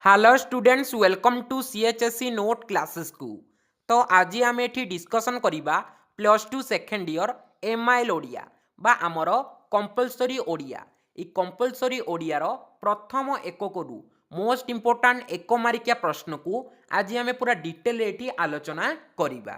Hello students, welcome to CHSE note କ୍ଲାସେସ୍କୁ। ତ ଆଜି ଆମେ ଏଠି ଡିସ୍କସନ୍ କରିବା +2 ସେକେଣ୍ଡ ଇୟର୍ ଏମ୍ଆଇଏଲ୍ ଓଡ଼ିଆ ବା ଆମର କମ୍ପଲସରି ଓଡ଼ିଆ। ଏଇ କମ୍ପଲସରି ଓଡ଼ିଆର ପ୍ରଥମ ଏକକରୁ ମୋଷ୍ଟ ଇମ୍ପୋର୍ଟାଣ୍ଟ 1 ମାରିକିଆ ପ୍ରଶ୍ନକୁ ଆଜି ଆମେ ପୁରା ଡିଟେଲରେ ଏଠି ଆଲୋଚନା କରିବା।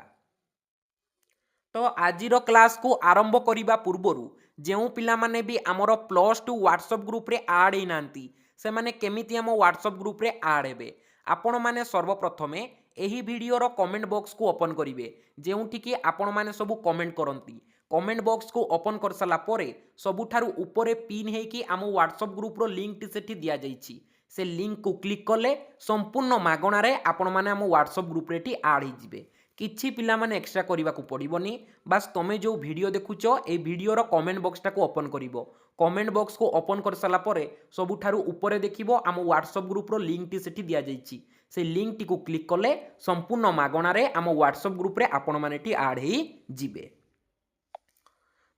ତ ଆଜିର କ୍ଲାସ୍କୁ ଆରମ୍ଭ କରିବା ପୂର୍ବରୁ ଯେଉଁ ପିଲାମାନେ ବି ଆମର +2 ହ୍ୱାଟ୍ସଅପ୍ ଗ୍ରୁପ୍ରେ ଆଡ଼୍ ହେଇନାହାନ୍ତି, ସେମାନେ କେମିତି ଆମ ହ୍ୱାଟ୍ସଅପ୍ ଗ୍ରୁପ୍ରେ ଆଡ଼୍ ହେବେ? ଆପଣମାନେ ସର୍ବପ୍ରଥମେ ଏହି ଭିଡ଼ିଓର କମେଣ୍ଟ ବକ୍ସକୁ ଓପନ୍ କରିବେ, ଯେଉଁଠିକି ଆପଣମାନେ ସବୁ କମେଣ୍ଟ କରନ୍ତି। କମେଣ୍ଟ ବକ୍ସକୁ ଓପନ୍ କରିସାରିଲା ପରେ ସବୁଠାରୁ ଉପରେ ପିନ୍ ହେଇକି ଆମ ହ୍ୱାଟ୍ସଅପ୍ ଗ୍ରୁପ୍ର ଲିଙ୍କଟି ସେଠି ଦିଆଯାଇଛି। ସେ ଲିଙ୍କକୁ କ୍ଲିକ୍ କଲେ ସମ୍ପୂର୍ଣ୍ଣ ମାଗଣାରେ ଆପଣମାନେ ଆମ ହ୍ୱାଟ୍ସଅପ୍ ଗ୍ରୁପ୍ରେ ଏଠି ଆଡ଼୍ ହେଇଯିବେ। କିଛି ପିଲାମାନେ ଏକ୍ସଟ୍ରା କରିବାକୁ ପଡ଼ିବନି। ବାସ୍, ତମେ ଯେଉଁ ଭିଡ଼ିଓ ଦେଖୁଛ, ଏଇ ଭିଡ଼ିଓର କମେଣ୍ଟ ବକ୍ସଟାକୁ ଓପନ୍ କରିବ। କମେଣ୍ଟ ବକ୍ସକୁ ଓପନ୍ କରିସାରିଲା ପରେ ସବୁଠାରୁ ଉପରେ ଦେଖିବ ଆମ ହ୍ୱାଟ୍ସଅପ୍ ଗ୍ରୁପ୍ର ଲିଙ୍କଟି ସେଠି ଦିଆଯାଇଛି। ସେ ଲିଙ୍କଟିକୁ କ୍ଲିକ୍ କଲେ ସମ୍ପୂର୍ଣ୍ଣ ମାଗଣାରେ ଆମ ହ୍ୱାଟ୍ସଅପ୍ ଗ୍ରୁପ୍ରେ ଆପଣମାନେ ଏଠି ଆଡ଼୍ ହେଇଯିବେ।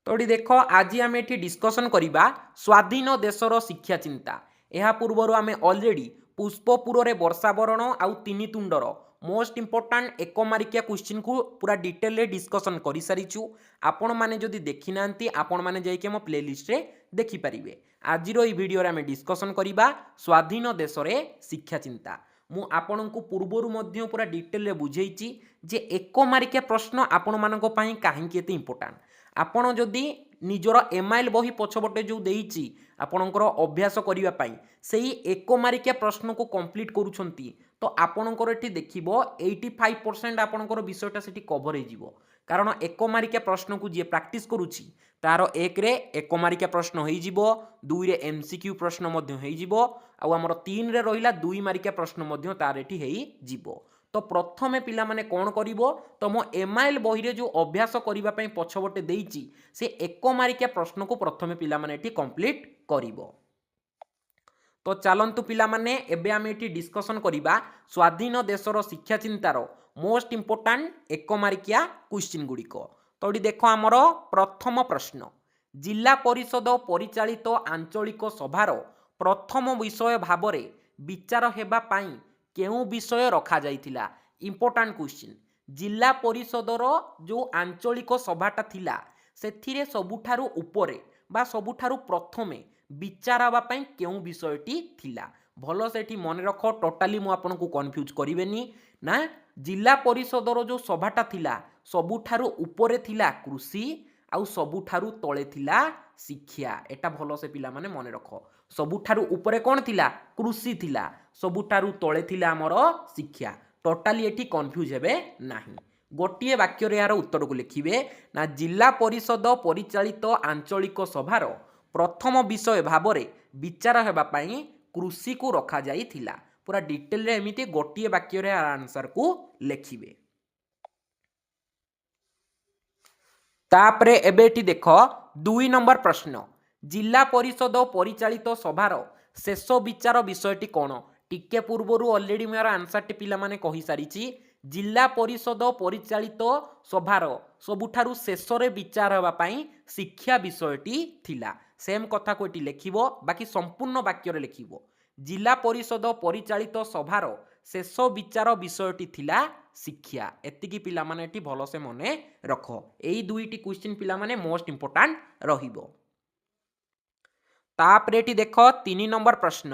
ତ ଏଠି ଦେଖ, ଆଜି ଆମେ ଏଠି ଡିସ୍କସନ୍ କରିବା ସ୍ୱାଧୀନ ଦେଶର ଶିକ୍ଷା ଚିନ୍ତା। ଏହା ପୂର୍ବରୁ ଆମେ ଅଲରେଡ଼ି ପୁଷ୍ପପୁରରେ ବର୍ଷାବରଣ ଆଉ ତିନି ତୁଣ୍ଡର ମୋଷ୍ଟ ଇମ୍ପୋର୍ଟାଣ୍ଟ 1 ମାରିକିଆ କ୍ୱେଶ୍ଚିନ୍କୁ ପୁରା ଡିଟେଲରେ ଡିସ୍କସନ୍ କରିସାରିଛୁ। ଆପଣମାନେ ଯଦି ଦେଖିନାହାନ୍ତି, ଆପଣମାନେ ଯାଇକି ଆମ ପ୍ଲେଲିଷ୍ଟରେ ଦେଖିପାରିବେ। ଆଜିର ଏଇ ଭିଡ଼ିଓରେ ଆମେ ଡିସ୍କସନ୍ କରିବା ସ୍ୱାଧୀନ ଦେଶରେ ଶିକ୍ଷା ଚିନ୍ତା। ମୁଁ ଆପଣଙ୍କୁ ପୂର୍ବରୁ ମଧ୍ୟ ପୁରା ଡିଟେଲରେ ବୁଝେଇଛି ଯେ 1 ମାରିକିଆ ପ୍ରଶ୍ନ ଆପଣମାନଙ୍କ ପାଇଁ କାହିଁକି ଏତେ ଇମ୍ପୋର୍ଟାଣ୍ଟ। ଆପଣ ଯଦି ନିଜର ଏମ୍ଆଇଏଲ୍ ବହି ପଛପଟେ ଯେଉଁ ଦେଇଛି ଆପଣଙ୍କର ଅଭ୍ୟାସ କରିବା ପାଇଁ, ସେଇ 1 ମାରିକିଆ ପ୍ରଶ୍ନକୁ କମ୍ପ୍ଲିଟ୍ କରୁଛନ୍ତି, ତ ଆପଣଙ୍କର ଏଠି ଦେଖିବ 85% ଆପଣଙ୍କର ବିଷୟଟା ସେଠି କଭର ହେଇଯିବ। କାରଣ 1 ମାରିକିଆ ପ୍ରଶ୍ନକୁ ଯିଏ ପ୍ରାକ୍ଟିସ୍ କରୁଛି, ତାର 1ରେ 1 ମାରିକିଆ ପ୍ରଶ୍ନ ହେଇଯିବ, 2ରେ ଏମ୍ସିକ୍ୟୁ ପ୍ରଶ୍ନ ମଧ୍ୟ ହେଇଯିବ, ଆଉ ଆମର 3ରେ ରହିଲା 2 ମାରିକିଆ ପ୍ରଶ୍ନ ମଧ୍ୟ ତାର ଏଠି ହେଇଯିବ। ତ ପ୍ରଥମେ ପିଲାମାନେ କ'ଣ କରିବ? ତମ ଏମ୍ଆଇଏଲ୍ ବହିରେ ଯେଉଁ ଅଭ୍ୟାସ କରିବା ପାଇଁ ପଛପଟେ ଦେଇଛି, ସେ 1 ମାରିକିଆ ପ୍ରଶ୍ନକୁ ପ୍ରଥମେ ପିଲାମାନେ ଏଠି କମ୍ପ୍ଲିଟ୍ କରିବ। ତ ଚାଲନ୍ତୁ ପିଲାମାନେ, ଏବେ ଆମେ ଏଠି ଡିସ୍କସନ୍ କରିବା ସ୍ୱାଧୀନ ଦେଶର ଶିକ୍ଷା ଚିନ୍ତାର ମୋଷ୍ଟ ଇମ୍ପୋର୍ଟାଣ୍ଟ 1 ମାରିକିଆ କ୍ୱେଶ୍ଚିନ୍ ଗୁଡ଼ିକ। ତ ଏଠି ଦେଖ, ଆମର ପ୍ରଥମ ପ୍ରଶ୍ନ, ଜିଲ୍ଲା ପରିଷଦ ପରିଚାଳିତ ଆଞ୍ଚଳିକ ସଭାର ପ୍ରଥମ ବିଷୟ ଭାବରେ ବିଚାର ହେବା ପାଇଁ କେଉଁ ବିଷୟ ରଖାଯାଇଥିଲା? Important question. ଜିଲ୍ଲା ପରିଷଦର ଯେଉଁ ଆଞ୍ଚଳିକ ସଭାଟା ଥିଲା, ସେଥିରେ ସବୁଠାରୁ ଉପରେ ବା ସବୁଠାରୁ ପ୍ରଥମେ ବିଚାର ହେବା ପାଇଁ କେଉଁ ବିଷୟଟି ଥିଲା? ଭଲ ସେଠି ମନେ ରଖ, ଟୋଟାଲି ମୁଁ ଆପଣଙ୍କୁ କନଫ୍ୟୁଜ୍ କରିବେନି। ନା, ଜିଲ୍ଲା ପରିଷଦର ଯେଉଁ ସଭାଟା ଥିଲା, ସବୁଠାରୁ ଉପରେ ଥିଲା କୃଷି ଆଉ ସବୁଠାରୁ ତଳେ ଥିଲା ଶିକ୍ଷା। ଏଟା ଭଲସେ ପିଲାମାନେ ମନେ ରଖ। ସବୁଠାରୁ ଉପରେ କ'ଣ ଥିଲା? କୃଷି ଥିଲା। ସବୁଠାରୁ ତଳେ ଥିଲା ଆମର ଶିକ୍ଷା। ଟୋଟାଲି ଏଠି କନଫ୍ୟୁଜ୍ ହେବେ ନାହିଁ। ଗୋଟିଏ ବାକ୍ୟରେ ଏହାର ଉତ୍ତରକୁ ଲେଖିବେ। ନା, ଜିଲ୍ଲା ପରିଷଦ ପରିଚାଳିତ ଆଞ୍ଚଳିକ ସଭାର ପ୍ରଥମ ବିଷୟ ଭାବରେ ବିଚାର ହେବା ପାଇଁ କୃଷିକୁ ରଖାଯାଇଥିଲା। ପୁରା ଡିଟେଲରେ ଏମିତି ଗୋଟିଏ ବାକ୍ୟରେ ଏହାର ଆନ୍ସରକୁ ଲେଖିବେ। ତାପରେ ଏବେ ଏଠି ଦେଖ, 2 ନମ୍ବର ପ୍ରଶ୍ନ, ଜିଲ୍ଲା ପରିଷଦ ପରିଚାଳିତ ସଭାର ଶେଷ ବିଚାର ବିଷୟଟି କ'ଣ? ଟିକେ ପୂର୍ବରୁ ଅଲରେଡ଼ି ମୁଁ ଏହାର ଆନ୍ସରଟି ପିଲାମାନେ କହିସାରିଛି। ଜିଲ୍ଲା ପରିଷଦ ପରିଚାଳିତ ସଭାର ସବୁଠାରୁ ଶେଷରେ ବିଚାର ହେବା ପାଇଁ ଶିକ୍ଷା ବିଷୟଟି ଥିଲା। ସେମ୍ କଥାକୁ ଏଠି ଲେଖିବ, ବାକି ସମ୍ପୂର୍ଣ୍ଣ ବାକ୍ୟରେ ଲେଖିବ। ଜିଲ୍ଲା ପରିଷଦ ପରିଚାଳିତ ସଭାର ଶେଷ ବିଚାର ବିଷୟଟି ଥିଲା ଶିକ୍ଷା। ଏତିକି ପିଲାମାନେ ଏଠି ଭଲସେ ମନେ ରଖ। ଏଇ ଦୁଇଟି କ୍ୱେଶ୍ଚିନ୍ ପିଲାମାନେ ମୋଷ୍ଟ ଇମ୍ପୋର୍ଟାଣ୍ଟ ରହିବ। ତାପରେ ଏଠି ଦେଖ, 3 ନମ୍ବର ପ୍ରଶ୍ନ,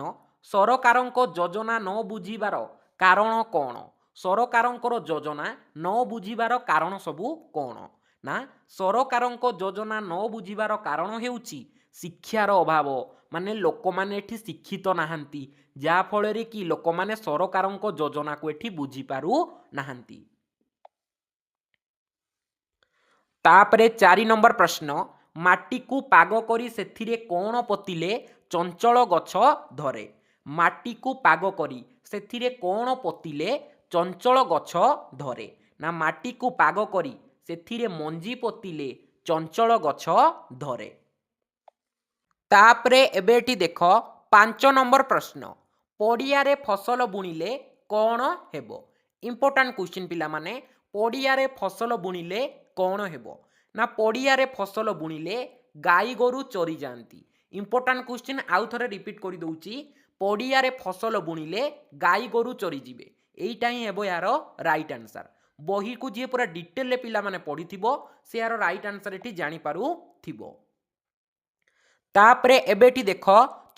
ସରକାରଙ୍କ ଯୋଜନା ନ ବୁଝିବାର କାରଣ କ'ଣ? ସରକାରଙ୍କର ଯୋଜନା ନ ବୁଝିବାର କାରଣ ସବୁ କ'ଣ? ନା, ସରକାରଙ୍କ ଯୋଜନା ନ ବୁଝିବାର କାରଣ ହେଉଛି ଶିକ୍ଷାର ଅଭାବ। ମାନେ ଲୋକମାନେ ଏଠି ଶିକ୍ଷିତ ନାହାନ୍ତି, ଯାହାଫଳରେ କି ଲୋକମାନେ ସରକାରଙ୍କ ଯୋଜନାକୁ ଏଠି ବୁଝିପାରୁ ନାହାନ୍ତି। ତାପରେ 4 ନମ୍ବର ପ୍ରଶ୍ନ, ମାଟିକୁ ପାଗ କରି ସେଥିରେ କ'ଣ ପୋତିଲେ ଚଞ୍ଚଳ ଗଛ ଧରେ? ମାଟିକୁ ପାଗ କରି ସେଥିରେ କ'ଣ ପୋତିଲେ ଚଞ୍ଚଳ ଗଛ ଧରେ? ନା, ମାଟିକୁ ପାଗ କରି ସେଥିରେ ମଞ୍ଜି ପୋତିଲେ ଚଞ୍ଚଳ ଗଛ ଧରେ। ତାପରେ ଏବେ ଏଠି ଦେଖ, 5 ନମ୍ବର ପ୍ରଶ୍ନ, ପଡ଼ିଆରେ ଫସଲ ବୁଣିଲେ କ'ଣ ହେବ? ଇମ୍ପୋର୍ଟାଣ୍ଟ କ୍ୱେଶ୍ଚିନ୍ ପିଲାମାନେ। ପଡ଼ିଆରେ ଫସଲ ବୁଣିଲେ କ'ଣ ହେବ? ନା, ପଡ଼ିଆରେ ଫସଲ ବୁଣିଲେ ଗାଈ ଗୋରୁ ଚରିଯାଆନ୍ତି। ଇମ୍ପୋର୍ଟାଣ୍ଟ କ୍ୱେଶ୍ଚିନ୍, ଆଉ ଥରେ ରିପିଟ୍ କରିଦେଉଛି। ପଡ଼ିଆରେ ଫସଲ ବୁଣିଲେ ଗାଈ ଗୋରୁ ଚରିଯିବେ। ଏଇଟା ହିଁ ହେବ ଏହାର ରାଇଟ୍ ଆନ୍ସର୍। ବହିକୁ ଯିଏ ପୁରା ଡିଟେଲରେ ପିଲାମାନେ ପଢ଼ିଥିବ, ସେ ଏହାର ରାଇଟ୍ ଆନ୍ସର୍ ଏଠି ଜାଣିପାରୁଥିବ। ତାପରେ ଏବେ ଏଠି ଦେଖ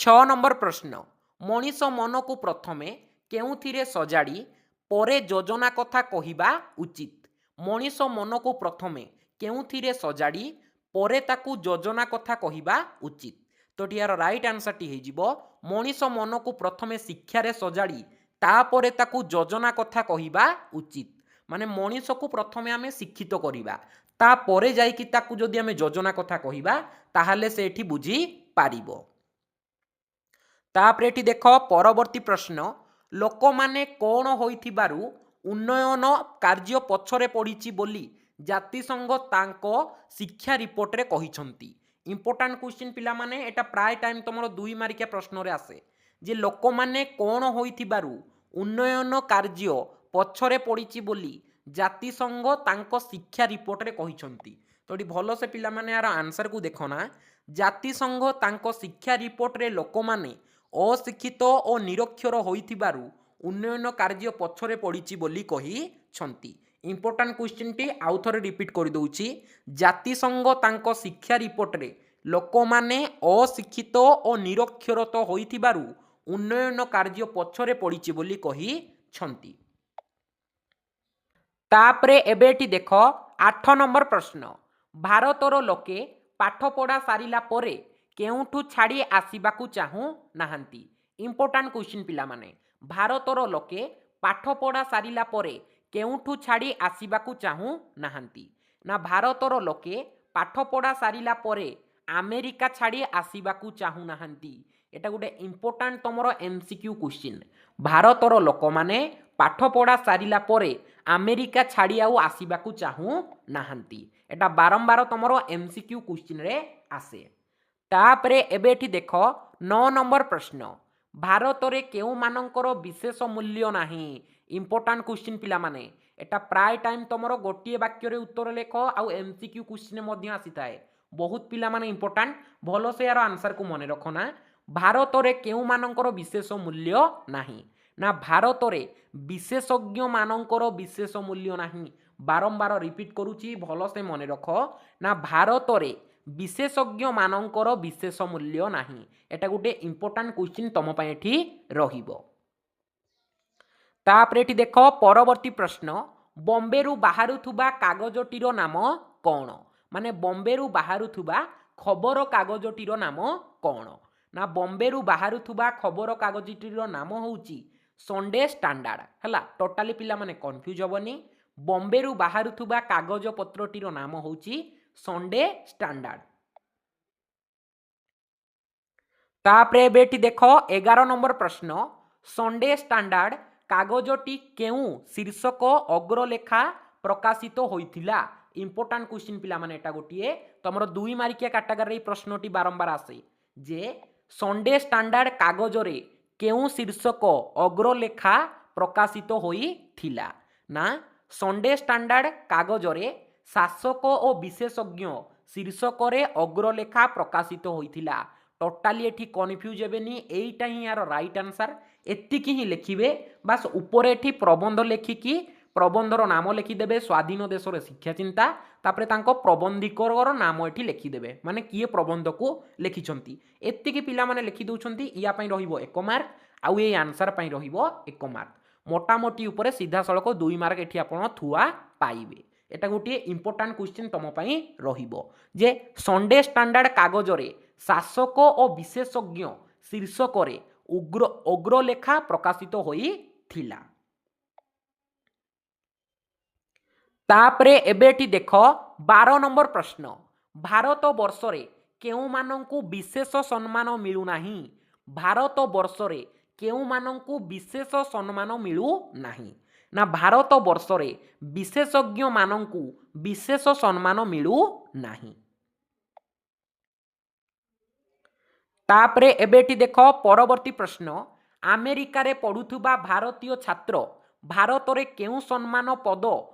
6 ନମ୍ବର ପ୍ରଶ୍ନ, ମଣିଷ ମନକୁ ପ୍ରଥମେ କେଉଁଥିରେ ସଜାଡ଼ି ପରେ ଯୋଜନା କଥା କହିବା ଉଚିତ? ମଣିଷ ମନକୁ ପ୍ରଥମେ କେଉଁଥିରେ ସଜାଡ଼ି ପରେ ତାକୁ ଯୋଜନା କଥା କହିବା ଉଚିତ? ତ ଏଠି ଏହାର ରାଇଟ୍ ଆନ୍ସର୍ଟି ହେଇଯିବ, ମଣିଷ ମନକୁ ପ୍ରଥମେ ଶିକ୍ଷାରେ ସଜାଡ଼ି ତାପରେ ତାକୁ ଯୋଜନା କଥା କହିବା ଉଚିତ। ମାନେ ମଣିଷକୁ ପ୍ରଥମେ ଆମେ ଶିକ୍ଷିତ କରିବା, ତାପରେ ଯାଇକି ତାକୁ ଯଦି ଆମେ ଯୋଜନା କଥା କହିବା, ତାହେଲେ ସେ ଏଠି ବୁଝିପାରିବ। ତାପରେ ଏଠି ଦେଖ ପରବର୍ତ୍ତୀ ପ୍ରଶ୍ନ, ଲୋକମାନେ କ'ଣ ହୋଇଥିବାରୁ ଉନ୍ନୟନ କାର୍ଯ୍ୟ ପଛରେ ପଡ଼ିଛି ବୋଲି ଜାତିସଂଘ ତାଙ୍କ ଶିକ୍ଷା ରିପୋର୍ଟରେ କହିଛନ୍ତି? ଇମ୍ପୋର୍ଟାଣ୍ଟ କ୍ୱେଶ୍ଚିନ୍ ପିଲାମାନେ, ଏଟା ପ୍ରାୟ ଟାଇମ୍ ତୁମର 2 ମାର୍କିଆ ପ୍ରଶ୍ନରେ ଆସେ ଯେ ଲୋକମାନେ କ'ଣ ହୋଇଥିବାରୁ ଉନ୍ନୟନ କାର୍ଯ୍ୟ ପଛରେ ପଡ଼ିଛି ବୋଲି ଜାତିସଂଘ ତାଙ୍କ ଶିକ୍ଷା ରିପୋର୍ଟରେ କହିଛନ୍ତି। ତ ଏଠି ଭଲସେ ପିଲାମାନେ ଏହାର ଆନ୍ସରକୁ ଦେଖ ନା, ଜାତିସଂଘ ତାଙ୍କ ଶିକ୍ଷା ରିପୋର୍ଟରେ ଲୋକମାନେ ଅଶିକ୍ଷିତ ଓ ନିରକ୍ଷର ହୋଇଥିବାରୁ ଉନ୍ନୟନ କାର୍ଯ୍ୟ ପଛରେ ପଡ଼ିଛି ବୋଲି କହିଛନ୍ତି। ଇମ୍ପୋର୍ଟାଣ୍ଟ କ୍ୱେଶ୍ଚିନ୍ଟି ଆଉ ଥରେ ରିପିଟ୍ କରିଦେଉଛି, ଜାତିସଂଘ ତାଙ୍କ ଶିକ୍ଷା ରିପୋର୍ଟରେ ଲୋକମାନେ ଅଶିକ୍ଷିତ ଓ ନିରକ୍ଷରତ ହୋଇଥିବାରୁ ଉନ୍ନୟନ କାର୍ଯ୍ୟ ପଛରେ ପଡ଼ିଛି ବୋଲି କହିଛନ୍ତି। ତାପରେ ଏବେ ଏଠି ଦେଖ 8 ନମ୍ବର ପ୍ରଶ୍ନ, ଭାରତର ଲୋକେ ପାଠପଢ଼ା ସାରିଲା ପରେ କେଉଁଠୁ ଛାଡ଼ି ଆସିବାକୁ ଚାହୁଁ ନାହାନ୍ତି? ଇମ୍ପୋର୍ଟାଣ୍ଟ କ୍ୱେଶ୍ଚିନ୍ ପିଲାମାନେ, ଭାରତର ଲୋକେ ପାଠପଢ଼ା ସାରିଲା ପରେ କେଉଁଠୁ ଛାଡ଼ି ଆସିବାକୁ ଚାହୁଁ ନାହାନ୍ତି? ନା, ଭାରତର ଲୋକେ ପାଠପଢ଼ା ସାରିଲା ପରେ ଆମେରିକା ଛାଡ଼ି ଆସିବାକୁ ଚାହୁଁନାହାନ୍ତି। ଏଟା ଗୋଟେ ଇମ୍ପୋର୍ଟାଣ୍ଟ ତୁମର ଏମ୍ ସି କ୍ୟୁ କ୍ୱେଶ୍ଚିନ୍। ଭାରତର ଲୋକମାନେ ପାଠପଢ଼ା ସାରିଲା ପରେ ଆମେରିକା ଛାଡ଼ି ଆଉ ଆସିବାକୁ ଚାହୁଁ ନାହାନ୍ତି। ଏଟା ବାରମ୍ବାର ତୁମର ଏମ୍ ସି କ୍ୟୁ କ୍ୱେଶ୍ଚିନ୍ରେ ଆସେ। ତାପରେ ଏବେ ଏଠି ଦେଖ 9 ନମ୍ବର ପ୍ରଶ୍ନ, ଭାରତରେ କେଉଁମାନଙ୍କର ବିଶେଷ ମୂଲ୍ୟ ନାହିଁ? ଇମ୍ପୋର୍ଟାଣ୍ଟ କ୍ୱେଶ୍ଚିନ୍ ପିଲାମାନେ, ଏଟା ପ୍ରାୟ ଟାଇମ୍ ତୁମର ଗୋଟିଏ ବାକ୍ୟରେ ଉତ୍ତର ଲେଖ ଆଉ ଏମ୍ ସି କ୍ୟୁ କ୍ୱେଶ୍ଚିନ୍ ମଧ୍ୟ ଆସିଥାଏ ବହୁତ ପିଲାମାନେ। ଇମ୍ପୋର୍ଟାଣ୍ଟ, ଭଲସେ ଏହାର ଆନ୍ସର୍କୁ ମନେ ରଖ ନା, ଭାରତରେ କେଉଁମାନଙ୍କର ବିଶେଷ ମୂଲ୍ୟ ନାହିଁ? ନା, ଭାରତରେ ବିଶେଷଜ୍ଞମାନଙ୍କର ବିଶେଷ ମୂଲ୍ୟ ନାହିଁ। ବାରମ୍ବାର ରିପିଟ୍ କରୁଛି, ଭଲସେ ମନେ ରଖ ନା, ଭାରତରେ ବିଶେଷଜ୍ଞମାନଙ୍କର ବିଶେଷ ମୂଲ୍ୟ ନାହିଁ। ଏଟା ଗୋଟେ ଇମ୍ପୋର୍ଟାଣ୍ଟ କ୍ୱେଶ୍ଚିନ୍ ତମ ପାଇଁ ଏଠି ରହିବ। ତାପରେ ଏଠି ଦେଖ ପରବର୍ତ୍ତୀ ପ୍ରଶ୍ନ, ବମ୍ବେରୁ ବାହାରୁଥିବା କାଗଜଟିର ନାମ କ'ଣ? ମାନେ ବମ୍ବେରୁ ବାହାରୁଥିବା ଖବର କାଗଜଟିର ନାମ କ'ଣ? ନା, ବମ୍ବେରୁ ବାହାରୁଥିବା ଖବର କାଗଜଟିର ନାମ ହେଉଛି ସଣ୍ଡେ ଷ୍ଟାଣ୍ଡାର୍ଡ଼। ହେଲା, ଟୋଟାଲି ପିଲାମାନେ କନଫ୍ୟୁଜ୍ ହେବନି। ବମ୍ବେରୁ ବାହାରୁଥିବା କାଗଜପତ୍ରଟିର ନାମ ହେଉଛି ସଣ୍ଡେ ଷ୍ଟାଣ୍ଡାର୍ଡ଼। ତାପରେ ଏବେ ଏଠି ଦେଖ 11 ନମ୍ବର ପ୍ରଶ୍ନ, ସଣ୍ଡେ ଷ୍ଟାଣ୍ଡାର୍ଡ଼ କାଗଜଟି କେଉଁ ଶୀର୍ଷକ ଅଗ୍ରଲେଖା ପ୍ରକାଶିତ ହୋଇଥିଲା? ଇମ୍ପୋର୍ଟାଣ୍ଟ କ୍ୱେଶ୍ଚିନ୍ ପିଲାମାନେ, ଏଟା ଗୋଟିଏ ତମର 2 ମାର୍କିଆ କାଟାଗୋରୀରେ ଏଇ ପ୍ରଶ୍ନଟି ବାରମ୍ବାର ଆସେ ଯେ ସଣ୍ଡେ ଷ୍ଟାଣ୍ଡାର୍ଡ଼ କାଗଜରେ କେଉଁ ଶୀର୍ଷକ ଅଗ୍ରଲେଖା ପ୍ରକାଶିତ ହୋଇଥିଲା? ନା, ସଣ୍ଡେ ଷ୍ଟାଣ୍ଡାର୍ଡ଼ କାଗଜରେ ଶାସକ ଓ ବିଶେଷଜ୍ଞ ଶୀର୍ଷକରେ ଅଗ୍ରଲେଖା ପ୍ରକାଶିତ ହୋଇଥିଲା। ଟୋଟାଲି ଏଠି କନଫ୍ୟୁଜ୍ ହେବେନି, ଏଇଟା ହିଁ ଏହାର ରାଇଟ୍ ଆନ୍ସର୍। ଏତିକି ହିଁ ଲେଖିବେ ବାସ୍। ଉପରେ ଏଠି ପ୍ରବନ୍ଧ ଲେଖିକି ପ୍ରବନ୍ଧର ନାମ ଲେଖିଦେବେ, ସ୍ୱାଧୀନ ଦେଶର ଶିକ୍ଷା ଚିନ୍ତା। ତାପରେ ତାଙ୍କ ପ୍ରବନ୍ଧିକର ନାମ ଏଠି ଲେଖିଦେବେ, ମାନେ କିଏ ପ୍ରବନ୍ଧକୁ ଲେଖିଛନ୍ତି। ଏତିକି ପିଲାମାନେ ଲେଖି ଦେଉଛନ୍ତି। ୟା ପାଇଁ ରହିବ 1 ମାର୍କ ଆଉ ଏଇ ଆନ୍ସର୍ ପାଇଁ ରହିବ 1 ମାର୍କ। ମୋଟାମୋଟି ଉପରେ ସିଧାସଳଖ 2 ମାର୍କ ଏଠି ଆପଣ ଥୁଆ ପାଇବେ। ଏଟା ଗୋଟିଏ ଇମ୍ପୋର୍ଟାଣ୍ଟ କ୍ୱେଶ୍ଚିନ୍ ତମ ପାଇଁ ରହିବ ଯେ ସଣ୍ଡେ ଷ୍ଟାଣ୍ଡାର୍ଡ଼ କାଗଜରେ ଶାସକ ଓ ବିଶେଷଜ୍ଞ ଶୀର୍ଷକରେ ଉଗ୍ର ଅଗ୍ରଲେଖା ପ୍ରକାଶିତ ହୋଇଥିଲା। ତାପରେ ଏବେ ଏଠି ଦେଖ 12 ନମ୍ବର ପ୍ରଶ୍ନ, ଭାରତ ବର୍ଷରେ କେଉଁମାନଙ୍କୁ ବିଶେଷ ସମ୍ମାନ ମିଳୁନାହିଁ? ଭାରତ ବର୍ଷରେ କେଉଁମାନଙ୍କୁ ବିଶେଷ ସମ୍ମାନ ମିଳୁନାହିଁ? ନା, ଭାରତ ବର୍ଷରେ ବିଶେଷଜ୍ଞମାନଙ୍କୁ ବିଶେଷ ସମ୍ମାନ ମିଳୁନାହିଁ। ତାପରେ ଏବେ ଏଠି ଦେଖ ପରବର୍ତ୍ତୀ ପ୍ରଶ୍ନ, ଆମେରିକାରେ ପଢ଼ୁଥିବା ଭାରତୀୟ ଛାତ୍ର ଭାରତରେ କେଉଁ ସମ୍ମାନ ପଦ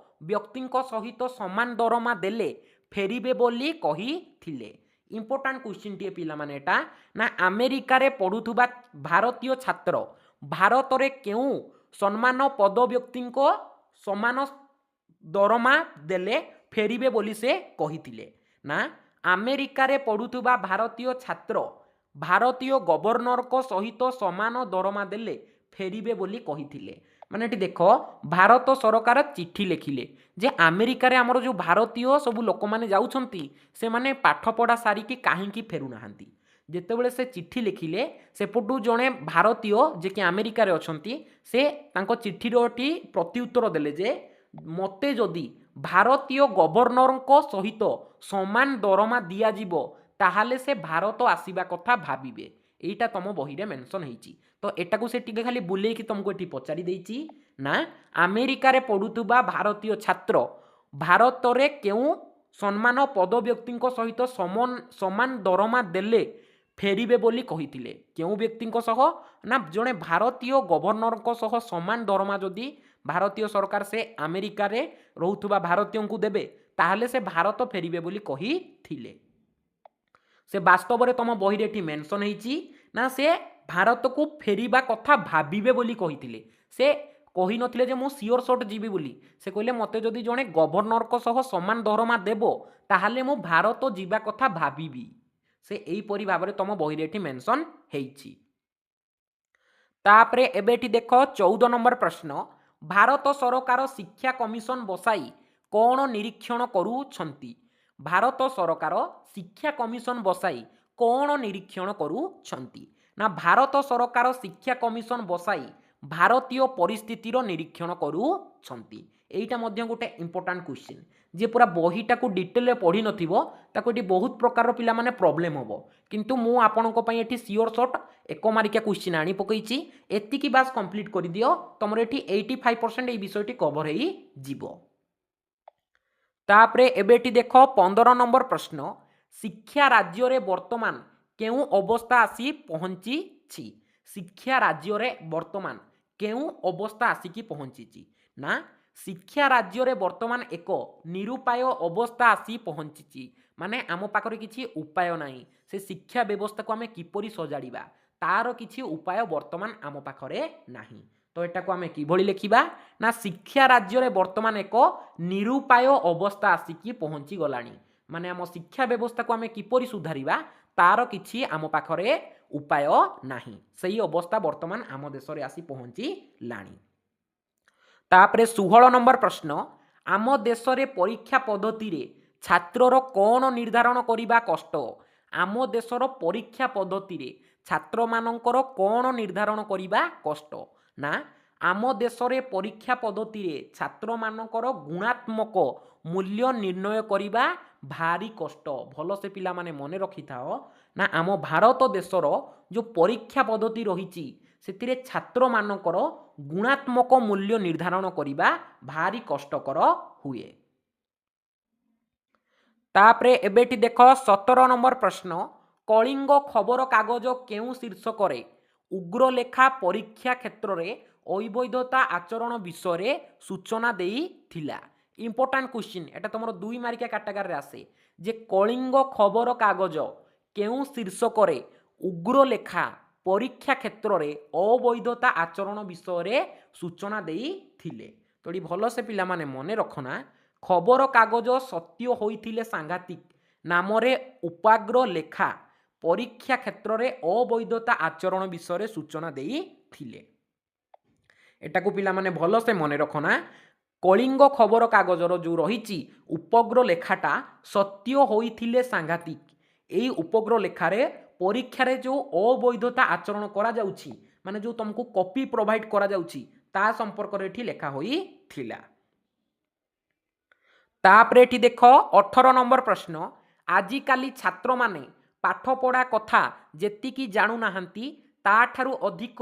ବ୍ୟକ୍ତିଙ୍କ ସହିତ ସମାନ ଦରମା ଦେଲେ ଫେରିବେ ବୋଲି କହିଥିଲେ? ଇମ୍ପୋର୍ଟାଣ୍ଟ କ୍ୱେଶ୍ଚିନ୍ଟିଏ ପିଲାମାନେ ଏଟା। ନା, ଆମେରିକାରେ ପଢ଼ୁଥିବା ଭାରତୀୟ ଛାତ୍ର ଭାରତରେ କେଉଁ ସମ୍ମାନ ପଦ ବ୍ୟକ୍ତିଙ୍କ ସମାନ ଦରମା ଦେଲେ ଫେରିବେ ବୋଲି ସେ କହିଥିଲେ? ନା, ଆମେରିକାରେ ପଢ଼ୁଥିବା ଭାରତୀୟ ଛାତ୍ର ଭାରତୀୟ ଗଭର୍ଣ୍ଣରଙ୍କ ସହିତ ସମାନ ଦରମା ଦେଲେ ଫେରିବେ ବୋଲି କହିଥିଲେ। ମାନେ ଏଠି ଦେଖ, ଭାରତ ସରକାର ଚିଠି ଲେଖିଲେ ଯେ ଆମେରିକାରେ ଆମର ଯେଉଁ ଭାରତୀୟ ସବୁ ଲୋକମାନେ ଯାଉଛନ୍ତି, ସେମାନେ ପାଠପଢ଼ା ସାରିକି କାହିଁକି ଫେରୁନାହାନ୍ତି? ଯେତେବେଳେ ସେ ଚିଠି ଲେଖିଲେ, ସେପଟୁ ଜଣେ ଭାରତୀୟ ଯିଏକି ଆମେରିକାରେ ଅଛନ୍ତି, ସେ ତାଙ୍କ ଚିଠିର ଏଠି ପ୍ରତ୍ୟୁତ୍ତର ଦେଲେ ଯେ ମୋତେ ଯଦି ଭାରତୀୟ ଗଭର୍ଣ୍ଣରଙ୍କ ସହିତ ସମାନ ଦରମା ଦିଆଯିବ, ତାହେଲେ ସେ ଭାରତ ଆସିବା କଥା ଭାବିବେ। ଏଇଟା ତମ ବହିରେ ମେନସନ୍ ହେଇଛି। ତ ଏଟାକୁ ସେ ଟିକେ ଖାଲି ବୁଲେଇକି ତମକୁ ଏଠି ପଚାରି ଦେଇଛି। ନା, ଆମେରିକାରେ ପଢ଼ୁଥିବା ଭାରତୀୟ ଛାତ୍ର ଭାରତରେ କେଉଁ ସମ୍ମାନ ପଦ ବ୍ୟକ୍ତିଙ୍କ ସହିତ ସମାନ ଦରମା ଦେଲେ ଫେରିବେ ବୋଲି କହିଥିଲେ? କେଉଁ ବ୍ୟକ୍ତିଙ୍କ ସହ? ନା, ଜଣେ ଭାରତୀୟ ଗଭର୍ଣ୍ଣରଙ୍କ ସହ ସମାନ ଦରମା ଯଦି ଭାରତୀୟ ସରକାର ସେ ଆମେରିକାରେ ରହୁଥିବା ଭାରତୀୟଙ୍କୁ ଦେବେ, ତାହେଲେ ସେ ଭାରତ ଫେରିବେ ବୋଲି କହିଥିଲେ। ସେ ବାସ୍ତବରେ ତମ ବହିରେ ଏଠି ମେନସନ୍ ହେଇଛି ନା, ସେ ଭାରତକୁ ଫେରିବା କଥା ଭାବିବେ ବୋଲି କହିଥିଲେ। ସେ କହିନଥିଲେ ଯେ ମୁଁ ସିଓର ସଟ୍ ଯିବି ବୋଲି। ସେ କହିଲେ, ମୋତେ ଯଦି ଜଣେ ଗଭର୍ଣ୍ଣରଙ୍କ ସହ ସମାନ ଦରମା ଦେବ, ତାହେଲେ ମୁଁ ଭାରତ ଯିବା କଥା ଭାବିବି। ସେ ଏଇପରି ଭାବରେ ତମ ବହିରେ ଏଠି ମେନସନ୍ ହେଇଛି। ତାପରେ ଏବେ ଏଠି ଦେଖ, 14 ନମ୍ବର ପ୍ରଶ୍ନ, ଭାରତ ସରକାର ଶିକ୍ଷା କମିଶନ ବସାଇ କ'ଣ ନିରୀକ୍ଷଣ କରୁଛନ୍ତି? ଭାରତ ସରକାର ଶିକ୍ଷା କମିଶନ ବସାଇ କ'ଣ ନିରୀକ୍ଷଣ କରୁଛନ୍ତି? ନା, ଭାରତ ସରକାର ଶିକ୍ଷା କମିଶନ ବସାଇ ଭାରତୀୟ ପରିସ୍ଥିତିର ନିରୀକ୍ଷଣ କରୁଛନ୍ତି। ଏଇଟା ମଧ୍ୟ ଗୋଟେ ଇମ୍ପୋର୍ଟାଣ୍ଟ କ୍ୱେଶ୍ଚିନ୍। ଯିଏ ପୁରା ବହିଟାକୁ ଡିଟେଲରେ ପଢ଼ିନଥିବ, ତାକୁ ଏଠି ବହୁତ ପ୍ରକାରର ପିଲାମାନେ ପ୍ରୋବ୍ଲେମ୍ ହେବ। କିନ୍ତୁ ମୁଁ ଆପଣଙ୍କ ପାଇଁ ଏଠି ସିଓର ସଟ୍ 1 ମାର୍କିଆ କ୍ୱେଶ୍ଚିନ୍ ଆଣି ପକାଇଛି। ଏତିକି ବାସ୍ କମ୍ପ୍ଲିଟ୍ କରିଦିଅ, ତମର ଏଠି 85% ଏଇ ବିଷୟଟି କଭର ହେଇଯିବ। ତାପରେ ଏବେ ଏଠି ଦେଖ, 15 ନମ୍ବର ପ୍ରଶ୍ନ, ଶିକ୍ଷା ରାଜ୍ୟରେ ବର୍ତ୍ତମାନ କେଉଁ ଅବସ୍ଥା ଆସି ପହଞ୍ଚିଛି? ଶିକ୍ଷା ରାଜ୍ୟରେ ବର୍ତ୍ତମାନ କେଉଁ ଅବସ୍ଥା ଆସିକି ପହଞ୍ଚିଛି? ନା, ଶିକ୍ଷା ରାଜ୍ୟରେ ବର୍ତ୍ତମାନ ଏକ ନିରୁପାୟ ଅବସ୍ଥା ଆସି ପହଞ୍ଚିଛି। ମାନେ ଆମ ପାଖରେ କିଛି ଉପାୟ ନାହିଁ। ସେ ଶିକ୍ଷା ବ୍ୟବସ୍ଥାକୁ ଆମେ କିପରି ସଜାଡ଼ିବା, ତାର କିଛି ଉପାୟ ବର୍ତ୍ତମାନ ଆମ ପାଖରେ ନାହିଁ। ତ ଏଟାକୁ ଆମେ କିଭଳି ଲେଖିବା? ନା, ଶିକ୍ଷା ରାଜ୍ୟରେ ବର୍ତ୍ତମାନ ଏକ ନିରୁପାୟ ଅବସ୍ଥା ଆସିକି ପହଞ୍ଚିଗଲାଣି। ମାନେ ଆମ ଶିକ୍ଷା ବ୍ୟବସ୍ଥାକୁ ଆମେ କିପରି ସୁଧାରିବା, ତାର କିଛି ଆମ ପାଖରେ ଉପାୟ ନାହିଁ। ସେଇ ଅବସ୍ଥା ବର୍ତ୍ତମାନ ଆମ ଦେଶରେ ଆସି ପହଞ୍ଚିଲାଣି। ତାପରେ 16 ନମ୍ବର ପ୍ରଶ୍ନ, ଆମ ଦେଶରେ ପରୀକ୍ଷା ପଦ୍ଧତିରେ ଛାତ୍ରର କ'ଣ ନିର୍ଦ୍ଧାରଣ କରିବା କଷ୍ଟ? ଆମ ଦେଶର ପରୀକ୍ଷା ପଦ୍ଧତିରେ ଛାତ୍ରମାନଙ୍କର କ'ଣ ନିର୍ଦ୍ଧାରଣ କରିବା କଷ୍ଟ? ନା, ଆମ ଦେଶରେ ପରୀକ୍ଷା ପଦ୍ଧତିରେ ଛାତ୍ରମାନଙ୍କର ଗୁଣାତ୍ମକ ମୂଲ୍ୟ ନିର୍ଣ୍ଣୟ କରିବା ଭାରି କଷ୍ଟ। ଭଲସେ ପିଲାମାନେ ମନେ ରଖିଥାଅ। ନା, ଆମ ଭାରତ ଦେଶର ଯେଉଁ ପରୀକ୍ଷା ପଦ୍ଧତି ରହିଛି, ସେଥିରେ ଛାତ୍ରମାନଙ୍କର ଗୁଣାତ୍ମକ ମୂଲ୍ୟ ନିର୍ଦ୍ଧାରଣ କରିବା ଭାରି କଷ୍ଟକର ହୁଏ। ତାପରେ ଏବେ ଏଠି ଦେଖ, 17 ନମ୍ବର ପ୍ରଶ୍ନ, କଳିଙ୍ଗ ଖବରକାଗଜ କେଉଁ ଶୀର୍ଷକରେ ଉଗ୍ରଲେଖା ପରୀକ୍ଷା କ୍ଷେତ୍ରରେ ଅବୈଧତା ଆଚରଣ ବିଷୟରେ ସୂଚନା ଦେଇଥିଲା? ଇମ୍ପୋର୍ଟାଣ୍ଟ କ୍ୱେଶ୍ଚିନ୍ ଏଟା, ତମର 2 ମାର୍କିଆ କାଟାଗୋରୀରେ ଆସେ ଯେ କଳିଙ୍ଗ ଖବରକାଗଜ କେଉଁ ଶୀର୍ଷକରେ ଉଗ୍ରଲେଖା ପରୀକ୍ଷା କ୍ଷେତ୍ରରେ ଅବୈଧତା ଆଚରଣ ବିଷୟରେ ସୂଚନା ଦେଇଥିଲେ? ତ ଏଠି ଭଲସେ ପିଲାମାନେ ମନେ ରଖନା, ଖବରକାଗଜ ସତ୍ୟ ହୋଇଥିଲେ ସାଂଘାତିକ ନାମରେ ଉପାଗ୍ର ଲେଖା ପରୀକ୍ଷା କ୍ଷେତ୍ରରେ ଅବୈଧତା ଆଚରଣ ବିଷୟରେ ସୂଚନା ଦେଇଥିଲେ। ଏଟାକୁ ପିଲାମାନେ ଭଲସେ ମନେ ରଖନା। କଳିଙ୍ଗ ଖବରକାଗଜର ଯେଉଁ ରହିଛି ଉପଗ୍ର ଲେଖାଟା ସତ୍ୟ ହୋଇଥିଲେ ସାଂଘାତିକ, ଏଇ ଉପଗ୍ର ଲେଖାରେ ପରୀକ୍ଷାରେ ଯେଉଁ ଅବୈଧତା ଆଚରଣ କରାଯାଉଛି, ମାନେ ଯେଉଁ ତୁମକୁ କପି ପ୍ରୋଭାଇଡ଼ କରାଯାଉଛି, ତା ସମ୍ପର୍କରେ ଏଠି ଲେଖା ହୋଇଥିଲା। ତାପରେ ଏଠି ଦେଖ, 18 ନମ୍ବର ପ୍ରଶ୍ନ, ଆଜିକାଲି ଛାତ୍ରମାନେ ପାଠପଢ଼ା କଥା ଯେତିକି ଜାଣୁନାହାନ୍ତି, ତାଠାରୁ ଅଧିକ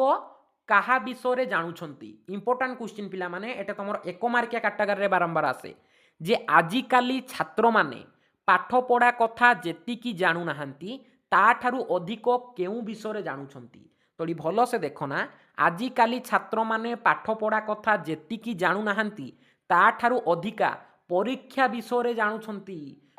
କାହା ବିଷୟରେ ଜାଣୁଛନ୍ତି? ଇମ୍ପୋର୍ଟାଣ୍ଟ କ୍ୱେଶ୍ଚିନ୍ ପିଲାମାନେ, ଏଟା ତମର 1 ମାର୍କିଆ କାଟାଗୋରୀରେ ବାରମ୍ବାର ଆସେ ଯେ ଆଜିକାଲି ଛାତ୍ରମାନେ ପାଠପଢ଼ା କଥା ଯେତିକି ଜାଣୁନାହାନ୍ତି, ତାଠାରୁ ଅଧିକ କେଉଁ ବିଷୟରେ ଜାଣୁଛନ୍ତି? ତ ଏଠି ଭଲସେ ଦେଖ ନା, ଆଜିକାଲି ଛାତ୍ରମାନେ ପାଠପଢ଼ା କଥା ଯେତିକି ଜାଣୁନାହାନ୍ତି, ତାଠାରୁ ଅଧିକା ପରୀକ୍ଷା ବିଷୟରେ ଜାଣୁଛନ୍ତି।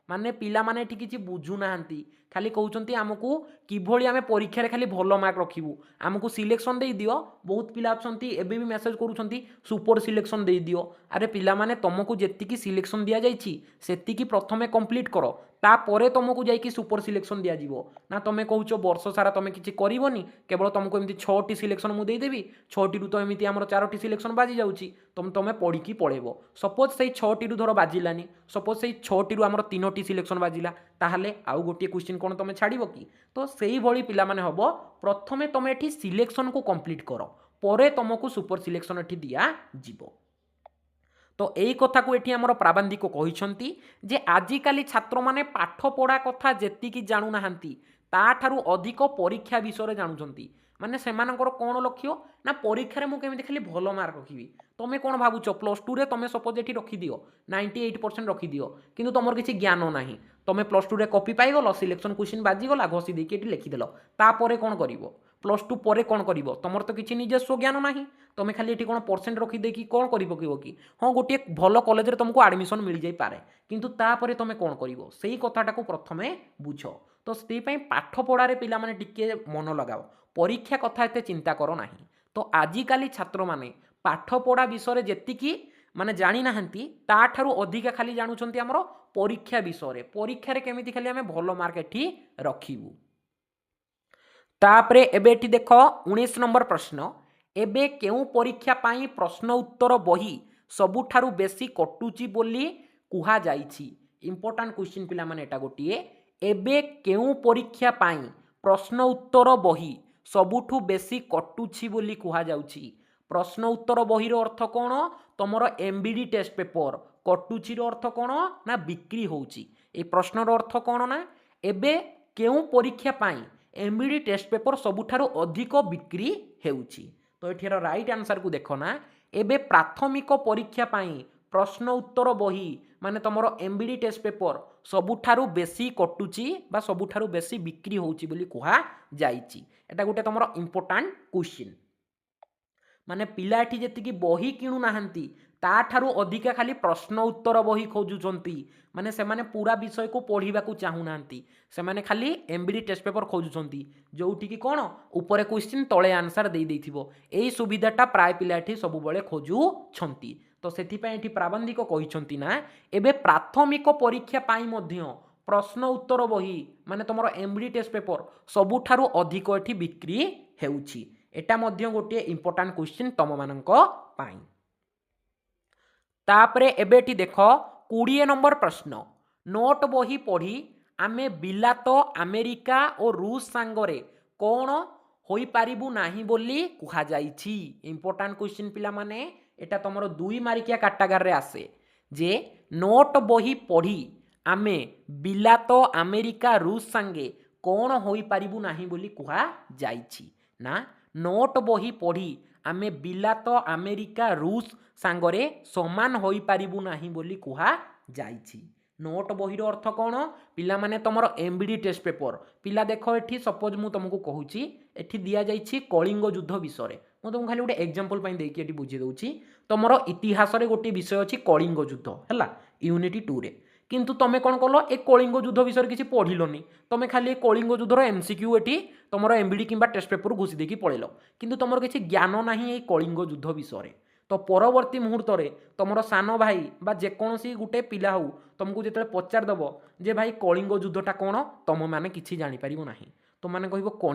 ମାନେ ପିଲାମାନେ ଏଠି କିଛି ବୁଝୁନାହାନ୍ତି। ଖାଲି କହୁଛନ୍ତି ଆମକୁ କିଭଳି ଆମେ ପରୀକ୍ଷାରେ ଖାଲି ଭଲ ମାର୍କ ରଖିବୁ, ଆମକୁ ସିଲେକ୍ସନ୍ ଦେଇଦିଅ। ବହୁତ ପିଲା ଅଛନ୍ତି ଏବେ ବି ମେସେଜ୍ କରୁଛନ୍ତି ସୁପର ସିଲେକ୍ସନ୍ ଦେଇଦିଅ। ଆରେ ପିଲାମାନେ, ତୁମକୁ ଯେତିକି ସିଲେକ୍ସନ୍ ଦିଆଯାଇଛି ସେତିକି ପ୍ରଥମେ କମ୍ପ୍ଲିଟ୍ କର, ତାପରେ ତୁମକୁ ଯାଇକି ସୁପର ସିଲେକ୍ସନ୍ ଦିଆଯିବ। ନା ତୁମେ କହୁଛ ବର୍ଷ ସାରା ତୁମେ କିଛି କରିବନି, କେବଳ ତୁମକୁ ଏମିତି 6ଟି ସିଲେକ୍ସନ୍ ମୁଁ ଦେଇଦେବି, 6ଟିରୁ ତ ଏମିତି ଆମର 4ଟି ସିଲେକ୍ସନ୍ ବାଜି ଯାଉଛି, ତୁମେ ପଢ଼ିକି ପଳେଇବ। ସପୋଜ୍ ସେଇ 6ଟିରୁ ଧର ବାଜିଲାନି, ସପୋଜ୍ ସେଇ 6ଟିରୁ ଆମର 3ଟି ସିଲେକ୍ସନ୍ ବାଜିଲା, ତାହେଲେ ଆଉ ଗୋଟିଏ କ୍ୱେଶ୍ଚିନ୍ କ'ଣ ତୁମେ ଛାଡ଼ିବ କି? ତ ସେଇଭଳି ପିଲାମାନେ ହେବ, ପ୍ରଥମେ ତୁମେ ଏଠି ସିଲେକ୍ସନ୍କୁ କମ୍ପ୍ଲିଟ୍ କର, ପରେ ତୁମକୁ ସୁପର ସିଲେକ୍ସନ୍ ଏଠି ଦିଆଯିବ। ତ ଏଇ କଥାକୁ ଏଠି ଆମର ପ୍ରାବନ୍ଧିକ କହିଛନ୍ତି ଯେ ଆଜିକାଲି ଛାତ୍ରମାନେ ପାଠ ପଢ଼ା କଥା ଯେତିକି ଜାଣୁନାହାନ୍ତି ତାଠାରୁ ଅଧିକ ପରୀକ୍ଷା ବିଷୟରେ ଜାଣୁଛନ୍ତି। ମାନେ ସେମାନଙ୍କର କ'ଣ ଲକ୍ଷ୍ୟ ନା ପରୀକ୍ଷାରେ ମୁଁ କେମିତି ଖାଲି ଭଲ ମାର୍କ ରଖିବି। ତୁମେ କ'ଣ ଭାବୁଛ, ପ୍ଲସ୍ ଟୁରେ ତୁମେ ସପୋଜ୍ ଏଠି ରଖିଦିଅ 98% ରଖିଦିଅ, କିନ୍ତୁ ତୁମର କିଛି ଜ୍ଞାନ ନାହିଁ, ତୁମେ ପ୍ଲସ୍ ଟୁରେ କପି ପାଇଗଲ, ସିଲେକ୍ସନ୍ କ୍ୱେଶ୍ଚିନ୍ ବାଜିଗଲା, ଘଷି ଦେଇକି ଏଠି ଲେଖିଦେଲ, ତାପରେ କ'ଣ କରିବ? ପ୍ଲସ୍ ଟୁ ପରେ କ'ଣ କରିବ? ତୁମର ତ କିଛି ନିଜସ୍ୱ ଜ୍ଞାନ ନାହିଁ, ତୁମେ ଖାଲି ଏଠି କ'ଣ ପରସେଣ୍ଟ ରଖିଦେଇକି କ'ଣ କରି ପକେଇବ କି? ହଁ, ଗୋଟିଏ ଭଲ କଲେଜରେ ତୁମକୁ ଆଡ଼ମିସନ୍ ମିଳିଯାଇପାରେ, କିନ୍ତୁ ତାପରେ ତୁମେ କ'ଣ କରିବ ସେଇ କଥାଟାକୁ ପ୍ରଥମେ ବୁଝ। ତ ସେଇପାଇଁ ପାଠ ପଢ଼ାରେ ପିଲାମାନେ ଟିକେ ମନ ଲଗାଅ, ପରୀକ୍ଷା କଥା ଏତେ ଚିନ୍ତା କର ନାହିଁ। ତ ଆଜିକାଲି ଛାତ୍ରମାନେ ପାଠ ପଢ଼ା ବିଷୟରେ ଯେତିକି ମାନେ ଜାଣିନାହାନ୍ତି ତାଠାରୁ ଅଧିକା ଖାଲି ଜାଣୁଛନ୍ତି ଆମର ପରୀକ୍ଷା ବିଷୟରେ, ପରୀକ୍ଷାରେ କେମିତି ଖାଲି ଆମେ ଭଲ ମାର୍କ ଏଠି ରଖିବୁ। ତାପରେ ଏବେ ଏଠି ଦେଖ 19 ନମ୍ବର ପ୍ରଶ୍ନ, ଏବେ କେଉଁ ପରୀକ୍ଷା ପାଇଁ ପ୍ରଶ୍ନ ଉତ୍ତର ବହି ସବୁଠାରୁ ବେଶୀ କଟୁଛି ବୋଲି କୁହାଯାଇଛି? ଇମ୍ପୋର୍ଟାଣ୍ଟ କ୍ୱେଶ୍ଚିନ୍ ପିଲାମାନେ ଏଟା ଗୋଟିଏ। ଏବେ କେଉଁ ପରୀକ୍ଷା ପାଇଁ ପ୍ରଶ୍ନ ଉତ୍ତର ବହି ସବୁଠୁ ବେଶୀ କଟୁଛି ବୋଲି କୁହାଯାଉଛି? ପ୍ରଶ୍ନ ଉତ୍ତର ବହିର ଅର୍ଥ କ'ଣ? ତୁମର M B D test paper. କଟୁଛିର ଅର୍ଥ କ'ଣ ନା ବିକ୍ରି ହେଉଛି। ଏଇ ପ୍ରଶ୍ନର ଅର୍ଥ କ'ଣ ନା ଏବେ କେଉଁ ପରୀକ୍ଷା ପାଇଁ M B D test paper ସବୁଠାରୁ ଅଧିକ ବିକ୍ରି ହେଉଛି? ତ ଏଠିର ରାଇଟ୍ ଆନ୍ସର୍କୁ ଦେଖ ନା, ଏବେ ପ୍ରାଥମିକ ପରୀକ୍ଷା ପାଇଁ ପ୍ରଶ୍ନ ଉତ୍ତର ବହି ମାନେ ତୁମର M B D test paper ସବୁଠାରୁ ବେଶୀ କଟୁଛି ବା ସବୁଠାରୁ ବେଶୀ ବିକ୍ରି ହେଉଛି ବୋଲି କୁହାଯାଇଛି। ଏଟା ଗୋଟେ ତୁମର ଇମ୍ପୋର୍ଟାଣ୍ଟ କ୍ୱେଶ୍ଚିନ୍। ମାନେ ପିଲା ଏଠି ଯେତିକି ବହି କିଣୁନାହାନ୍ତି ତାଠାରୁ ଅଧିକା ଖାଲି ପ୍ରଶ୍ନ ଉତ୍ତର ବହି ଖୋଜୁଛନ୍ତି। ମାନେ ସେମାନେ ପୁରା ବିଷୟକୁ ପଢ଼ିବାକୁ ଚାହୁଁନାହାନ୍ତି, ସେମାନେ ଖାଲି M B D test paper ଖୋଜୁଛନ୍ତି, ଯେଉଁଠିକି କ'ଣ ଉପରେ କ୍ୱେଶ୍ଚିନ୍ ତଳେ ଆନ୍ସର୍ ଦେଇଦେଇଥିବ। ଏଇ ସୁବିଧାଟା ପ୍ରାୟ ପିଲା ଏଠି ସବୁବେଳେ ଖୋଜୁଛନ୍ତି। ତ ସେଥିପାଇଁ ଏଠି ପ୍ରାବନ୍ଧିକ କହିଛନ୍ତି ନା ଏବେ ପ୍ରାଥମିକ ପରୀକ୍ଷା ପାଇଁ ମଧ୍ୟ ପ୍ରଶ୍ନ ଉତ୍ତର ବହି ମାନେ ତୁମର M B D test paper ସବୁଠାରୁ ଅଧିକ ଏଠି ବିକ୍ରି ହେଉଛି। ଏଟା ମଧ୍ୟ ଗୋଟିଏ ଇମ୍ପୋର୍ଟାଣ୍ଟ କ୍ୱେଶ୍ଚିନ୍ ତୁମମାନଙ୍କ ପାଇଁ। ତାପରେ ଏବେ ଏଠି ଦେଖ 20 ନମ୍ବର ପ୍ରଶ୍ନ, ନୋଟ୍ ବହି ପଢ଼ି ଆମେ ବିଲାତ, ଆମେରିକା ଓ ରୁଷ ସାଙ୍ଗରେ କ'ଣ ହୋଇପାରିବୁ ନାହିଁ ବୋଲି କୁହାଯାଇଛି? ଇମ୍ପୋର୍ଟାଣ୍ଟ କ୍ୱେଶ୍ଚିନ୍ ପିଲାମାନେ, ଏଟା ତୁମର 2 ମାର୍କିଆ କାଟାଗାରରେ ଆସେ ଯେ ନୋଟ୍ ବହି ପଢ଼ି ଆମେ ବିଲାତ, ଆମେରିକା, ରୁଷ ସାଙ୍ଗେ କ'ଣ ହୋଇପାରିବୁ ନାହିଁ ବୋଲି କୁହାଯାଇଛି? ନା ନୋଟ୍ ବହି ପଢ଼ି ଆମେ ବିଲାତ, ଆମେରିକା, ରୁଷ ସାଙ୍ଗରେ ସମାନ ହୋଇପାରିବୁ ନାହିଁ ବୋଲି କୁହାଯାଇଛି। ନୋଟ୍ ବହିର ଅର୍ଥ କ'ଣ ପିଲାମାନେ? ତୁମର M B D test paper. ପିଲା ଦେଖ ଏଠି ସପୋଜ୍ ମୁଁ ତୁମକୁ କହୁଛି, ଏଠି ଦିଆଯାଇଛି କଳିଙ୍ଗ ଯୁଦ୍ଧ ବିଷୟରେ, ମୁଁ ତୁମକୁ ଖାଲି ଗୋଟେ ଏକ୍ଜାମ୍ପଲ୍ ପାଇଁ ଦେଇକି ଏଠି ବୁଝେଇ ଦେଉଛି। ତୁମର ଇତିହାସରେ ଗୋଟିଏ ବିଷୟ ଅଛି କଳିଙ୍ଗ ଯୁଦ୍ଧ, ହେଲା, ୟୁନିଟ୍ 2ରେ। କିନ୍ତୁ ତୁମେ କ'ଣ କଲ, ଏ କଳିଙ୍ଗ ଯୁଦ୍ଧ ବିଷୟରେ କିଛି ପଢ଼ିଲନି, ତୁମେ ଖାଲି ଏ କଳିଙ୍ଗ ଯୁଦ୍ଧର ଏମ୍ ସି କ୍ୟୁ ଏଠି ତୁମର ଏମ୍ ବି ଡି କିମ୍ବା ଟେଷ୍ଟ ପେପରରୁ ଘୋଷି ଦେଇକି ପଳେଇଲ, କିନ୍ତୁ ତୁମର କିଛି ଜ୍ଞାନ ନାହିଁ ଏଇ କଳିଙ୍ଗ ଯୁଦ୍ଧ ବିଷୟରେ। ତ ପରବର୍ତ୍ତୀ ମୁହୂର୍ତ୍ତରେ ତୁମର ସାନ ଭାଇ ବା ଯେକୌଣସି ଗୋଟେ ପିଲା ହେଉ ତୁମକୁ ଯେତେବେଳେ ପଚାରିଦେବ ଯେ ଭାଇ କଳିଙ୍ଗ ଯୁଦ୍ଧଟା କ'ଣ, ତୁମେମାନେ କିଛି ଜାଣିପାରିବ ନାହିଁ। ତୁମମାନେ କହିବ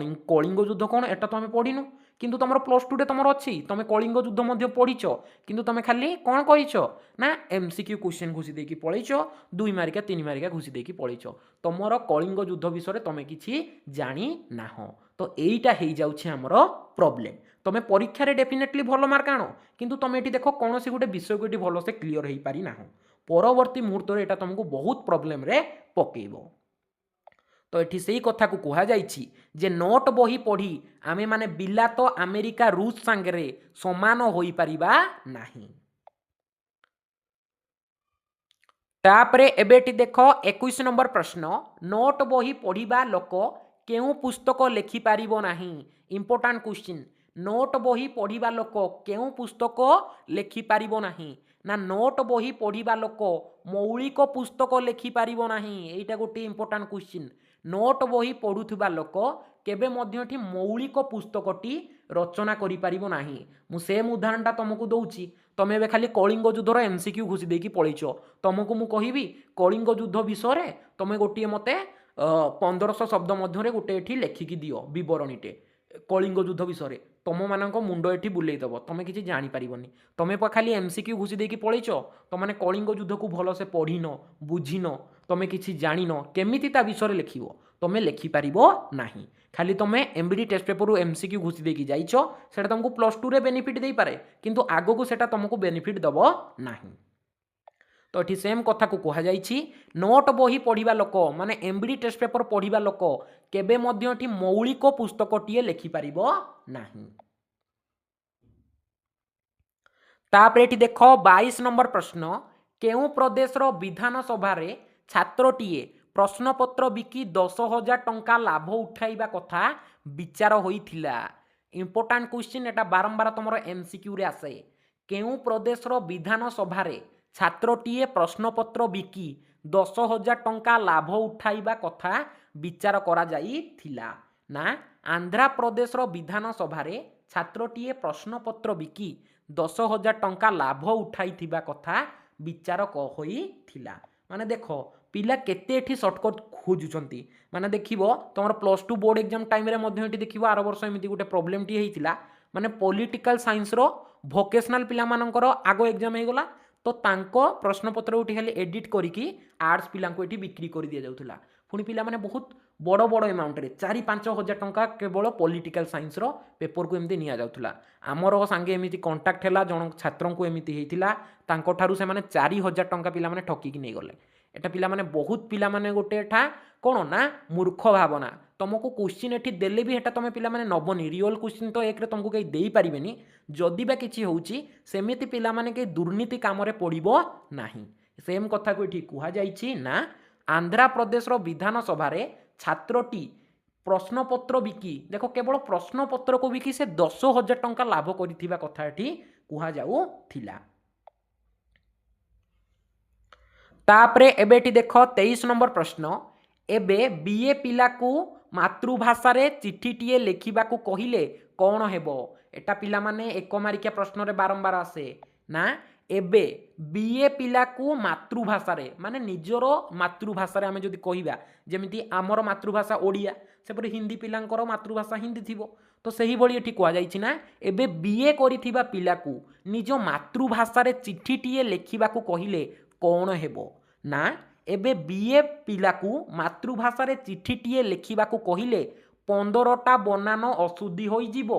କଳିଙ୍ଗ ଯୁଦ୍ଧ କ'ଣ, ଏଟା ତ ଆମେ ପଢ଼ିନୁ। କିନ୍ତୁ ତୁମର ପ୍ଲସ୍ ଟୁରେ ତୁମର ଅଛି, ତୁମେ କଳିଙ୍ଗ ଯୁଦ୍ଧ ମଧ୍ୟ ପଢ଼ିଛ, କିନ୍ତୁ ତୁମେ ଖାଲି କ'ଣ କହିଛ ନା ଏମ୍ ସି କ୍ୟୁ କ୍ୱେଶ୍ଚିନ୍ ଘୋଷି ଦେଇକି ପଳେଇଛ, 2 ମାର୍କିଆ 3 ମାର୍କିଆ ଘୋଷି ଦେଇକି ପଳେଇଛ, ତୁମର କଳିଙ୍ଗ ଯୁଦ୍ଧ ବିଷୟରେ ତୁମେ କିଛି ଜାଣିନାହଁ। ତ ଏଇଟା ହେଇଯାଉଛି ଆମର ପ୍ରୋବ୍ଲେମ୍। ତୁମେ ପରୀକ୍ଷାରେ ଡେଫିନେଟଲି ଭଲ ମାର୍କ ଆଣ, କିନ୍ତୁ ତୁମେ ଏଠି ଦେଖ କୌଣସି ଗୋଟେ ବିଷୟକୁ ଏଠି ଭଲସେ କ୍ଲିଅର୍ ହେଇପାରିନାହଁ। ପରବର୍ତ୍ତୀ ମୁହୂର୍ତ୍ତରେ ଏଇଟା ତୁମକୁ ବହୁତ ପ୍ରୋବ୍ଲେମ୍ରେ ପକେଇବ। ତ ଏଠି ସେଇ କଥାକୁ କୁହାଯାଇଛି ଯେ ନୋଟ୍ ବହି ପଢ଼ି ଆମେମାନେ ବିଲାତ, ଆମେରିକା, ରୁଷ ସାଙ୍ଗରେ ସମାନ ହୋଇପାରିବା ନାହିଁ। ତାପରେ ଏବେ ଏଠି ଦେଖ 21 ନମ୍ବର ପ୍ରଶ୍ନ, ନୋଟ୍ ବହି ପଢ଼ିବା ଲୋକ କେଉଁ ପୁସ୍ତକ ଲେଖିପାରିବ ନାହିଁ? ଇମ୍ପୋର୍ଟାଣ୍ଟ କ୍ୱେଶ୍ଚିନ୍, ନୋଟ୍ ବହି ପଢ଼ିବା ଲୋକ କେଉଁ ପୁସ୍ତକ ଲେଖିପାରିବ ନାହିଁ? ନା ନୋଟ୍ ବହି ପଢ଼ିବା ଲୋକ ମୌଳିକ ପୁସ୍ତକ ଲେଖିପାରିବ ନାହିଁ। ଏଇଟା ଗୋଟିଏ ଇମ୍ପୋର୍ଟାଣ୍ଟ କ୍ୱେଶ୍ଚିନ୍। ନୋଟ୍ ବହି ପଢ଼ୁଥିବା ଲୋକ କେବେ ମଧ୍ୟ ଏଠି ମୌଳିକ ପୁସ୍ତକଟି ରଚନା କରିପାରିବ ନାହିଁ। ମୁଁ ସେମ୍ ଉଦାହରଣଟା ତୁମକୁ ଦେଉଛି। ତମେ ଏବେ ଖାଲି କଳିଙ୍ଗ ଯୁଦ୍ଧର MCQ ଘୋଷି ଦେଇକି ପଳେଇଛ। ତୁମକୁ ମୁଁ କହିବି କଳିଙ୍ଗ ଯୁଦ୍ଧ ବିଷୟରେ ତୁମେ ଗୋଟିଏ ମୋତେ 1500 ଶବ୍ଦ ମଧ୍ୟରେ ଗୋଟେ ଏଠି ଲେଖିକି ଦିଅ ବିବରଣୀଟେ କଳିଙ୍ଗ ଯୁଦ୍ଧ ବିଷୟରେ, ତୁମମାନଙ୍କ ମୁଣ୍ଡ ଏଠି ବୁଲେଇ ଦେବ, ତୁମେ କିଛି ଜାଣିପାରିବନି। ତୁମେ ପା ଖାଲି MCQ ଘୋଷି ଦେଇକି ପଳେଇଛ। ତୁମମାନେ କଳିଙ୍ଗ ଯୁଦ୍ଧକୁ ଭଲସେ ପଢ଼ିନ, ବୁଝିନ, ତୁମେ କିଛି ଜାଣିନ, କେମିତି ତା ବିଷୟରେ ଲେଖିବ? ତୁମେ ଲେଖିପାରିବ ନାହିଁ। ଖାଲି ତୁମେ MBD test ପେପରରୁ MCQ ଘୋଷି ଦେଇକି ଯାଇଛ। ସେଇଟା ତୁମକୁ +2ରେ ବେନିଫିଟ୍ ଦେଇପାରେ, କିନ୍ତୁ ଆଗକୁ ସେଇଟା ତୁମକୁ ବେନିଫିଟ୍ ଦେବ ନାହିଁ। ତ ଏଠି ସେମ୍ କଥାକୁ କୁହାଯାଇଛି, ନୋଟ୍ ବହି ପଢ଼ିବା ଲୋକ, ମାନେ MBD test paper ପଢ଼ିବା ଲୋକ କେବେ ମଧ୍ୟ ଏଠି ମୌଳିକ ପୁସ୍ତକଟିଏ ଲେଖିପାରିବ ନାହିଁ। ତାପରେ ଏଠି ଦେଖ 22 ନମ୍ବର ପ୍ରଶ୍ନ, କେଉଁ ପ୍ରଦେଶର ବିଧାନସଭାରେ ଛାତ୍ରଟିଏ ପ୍ରଶ୍ନପତ୍ର ବିକି 10,000 ଟଙ୍କା ଲାଭ ଉଠାଇବା କଥା ବିଚାର ହୋଇଥିଲା? ଇମ୍ପୋର୍ଟାଣ୍ଟ କ୍ୱେଶ୍ଚିନ୍, ଏଟା ବାରମ୍ବାର ତୁମର MCQରେ ଆସେ। କେଉଁ ପ୍ରଦେଶର ବିଧାନସଭାରେ ଛାତ୍ରଟିଏ ପ୍ରଶ୍ନପତ୍ର ବିକି 10,000 ଟଙ୍କା ଲାଭ ଉଠାଇବା କଥା ବିଚାର କରାଯାଇଥିଲା? ନା, ଆନ୍ଧ୍ରପ୍ରଦେଶର ବିଧାନସଭାରେ ଛାତ୍ରଟିଏ ପ୍ରଶ୍ନପତ୍ର ବିକି 10,000 ଟଙ୍କା ଲାଭ ଉଠାଇଥିବା କଥା ବିଚାର ହୋଇଥିଲା। ମାନେ ଦେଖ ପିଲା କେତେ ଏଠି ସର୍ଟକଟ୍ ଖୋଜୁଛନ୍ତି। ମାନେ ଦେଖିବ ତୁମର +2 ବୋର୍ଡ଼ ଏକ୍ଜାମ୍ ଟାଇମ୍ରେ ମଧ୍ୟ ଏଠି ଦେଖିବ, ଆର ବର୍ଷ ଏମିତି ଗୋଟେ ପ୍ରୋବ୍ଲେମଟିଏ ହେଇଥିଲା। ମାନେ ପଲିଟିକାଲ ସାଇନ୍ସର ଭୋକେସନାଲ ପିଲାମାନଙ୍କର ଆଗ ଏକ୍ଜାମ୍ ହେଇଗଲା, ତ ତାଙ୍କ ପ୍ରଶ୍ନପତ୍ର ଏଠି ଖାଲି ଏଡ଼ିଟ୍ କରିକି ଆର୍ଟ୍ସ ପିଲାଙ୍କୁ ଏଠି ବିକ୍ରି କରି ଦିଆଯାଉଥିଲା। ପୁଣି ପିଲାମାନେ ବହୁତ ବଡ଼ ବଡ଼ ଏମାଉଣ୍ଟରେ 4-5 ହଜାର ଟଙ୍କା କେବଳ ପଲିଟିକାଲ ସାଇନ୍ସର ପେପରକୁ ଏମିତି ନିଆଯାଉଥିଲା। ଆମର ସାଙ୍ଗେ ଏମିତି କଣ୍ଟାକ୍ଟ ହେଲା, ଜଣ ଛାତ୍ରଙ୍କୁ ଏମିତି ହେଇଥିଲା, ତାଙ୍କଠାରୁ ସେମାନେ 4,000 ଟଙ୍କା ପିଲାମାନେ ଠକିକି ନେଇଗଲେ। ଏଟା ପିଲାମାନେ ବହୁତ ପିଲାମାନେ ଗୋଟେ ଏଠା କ'ଣ ନା ମୂର୍ଖ ଭାବନା। ତୁମକୁ କ୍ୱେଶ୍ଚିନ୍ ଏଠି ଦେଲେ ବି ହେଟା ତୁମେ ପିଲାମାନେ ନେବନି। ରିଅଲ୍ କ୍ୱେଶ୍ଚିନ୍ ତ ଏକରେ ତୁମକୁ କେହି ଦେଇପାରିବେନି, ଯଦି ବା କିଛି ହେଉଛି ସେମିତି ପିଲାମାନେ କେହି ଦୁର୍ନୀତି କାମରେ ପଡ଼ିବ ନାହିଁ। ସେମ୍ କଥାକୁ ଏଠି କୁହାଯାଇଛି ନା ଆନ୍ଧ୍ରପ୍ରଦେଶର ବିଧାନସଭାରେ ଛାତ୍ରଟି ପ୍ରଶ୍ନପତ୍ର ବିକି, ଦେଖ କେବଳ ପ୍ରଶ୍ନପତ୍ରକୁ ବିକି ସେ 10,000 ଟଙ୍କା ଲାଭ କରିଥିବା କଥା ଏଠି କୁହାଯାଉଥିଲା। ତାପରେ ଏବେ ଏଠି ଦେଖ 23 ନମ୍ବର ପ୍ରଶ୍ନ, ଏବେ BA ପିଲାକୁ ମାତୃଭାଷାରେ ଚିଠିଟିଏ ଲେଖିବାକୁ କହିଲେ କ'ଣ ହେବ? ଏଟା ପିଲାମାନେ 1 ମାରିକିଆ ପ୍ରଶ୍ନରେ ବାରମ୍ବାର ଆସେ। ନା, ଏବେ BA ପିଲାକୁ ମାତୃଭାଷାରେ, ମାନେ ନିଜର ମାତୃଭାଷାରେ ଆମେ ଯଦି କହିବା, ଯେମିତି ଆମର ମାତୃଭାଷା ଓଡ଼ିଆ, ସେପରି ହିନ୍ଦୀ ପିଲାଙ୍କର ମାତୃଭାଷା ହିନ୍ଦୀ ଥିବ, ତ ସେହିଭଳି ଏଠି କୁହାଯାଇଛି ନା ଏବେ BA କରିଥିବା ପିଲାକୁ ନିଜ ମାତୃଭାଷାରେ ଚିଠିଟିଏ ଲେଖିବାକୁ କହିଲେ କ'ଣ ହେବ? ନା, ଏବେ BA ପିଲାକୁ ମାତୃଭାଷାରେ ଚିଠିଟିଏ ଲେଖିବାକୁ କହିଲେ 15ଟା ବନାନ ଅଶୁଦ୍ଧି ହୋଇଯିବ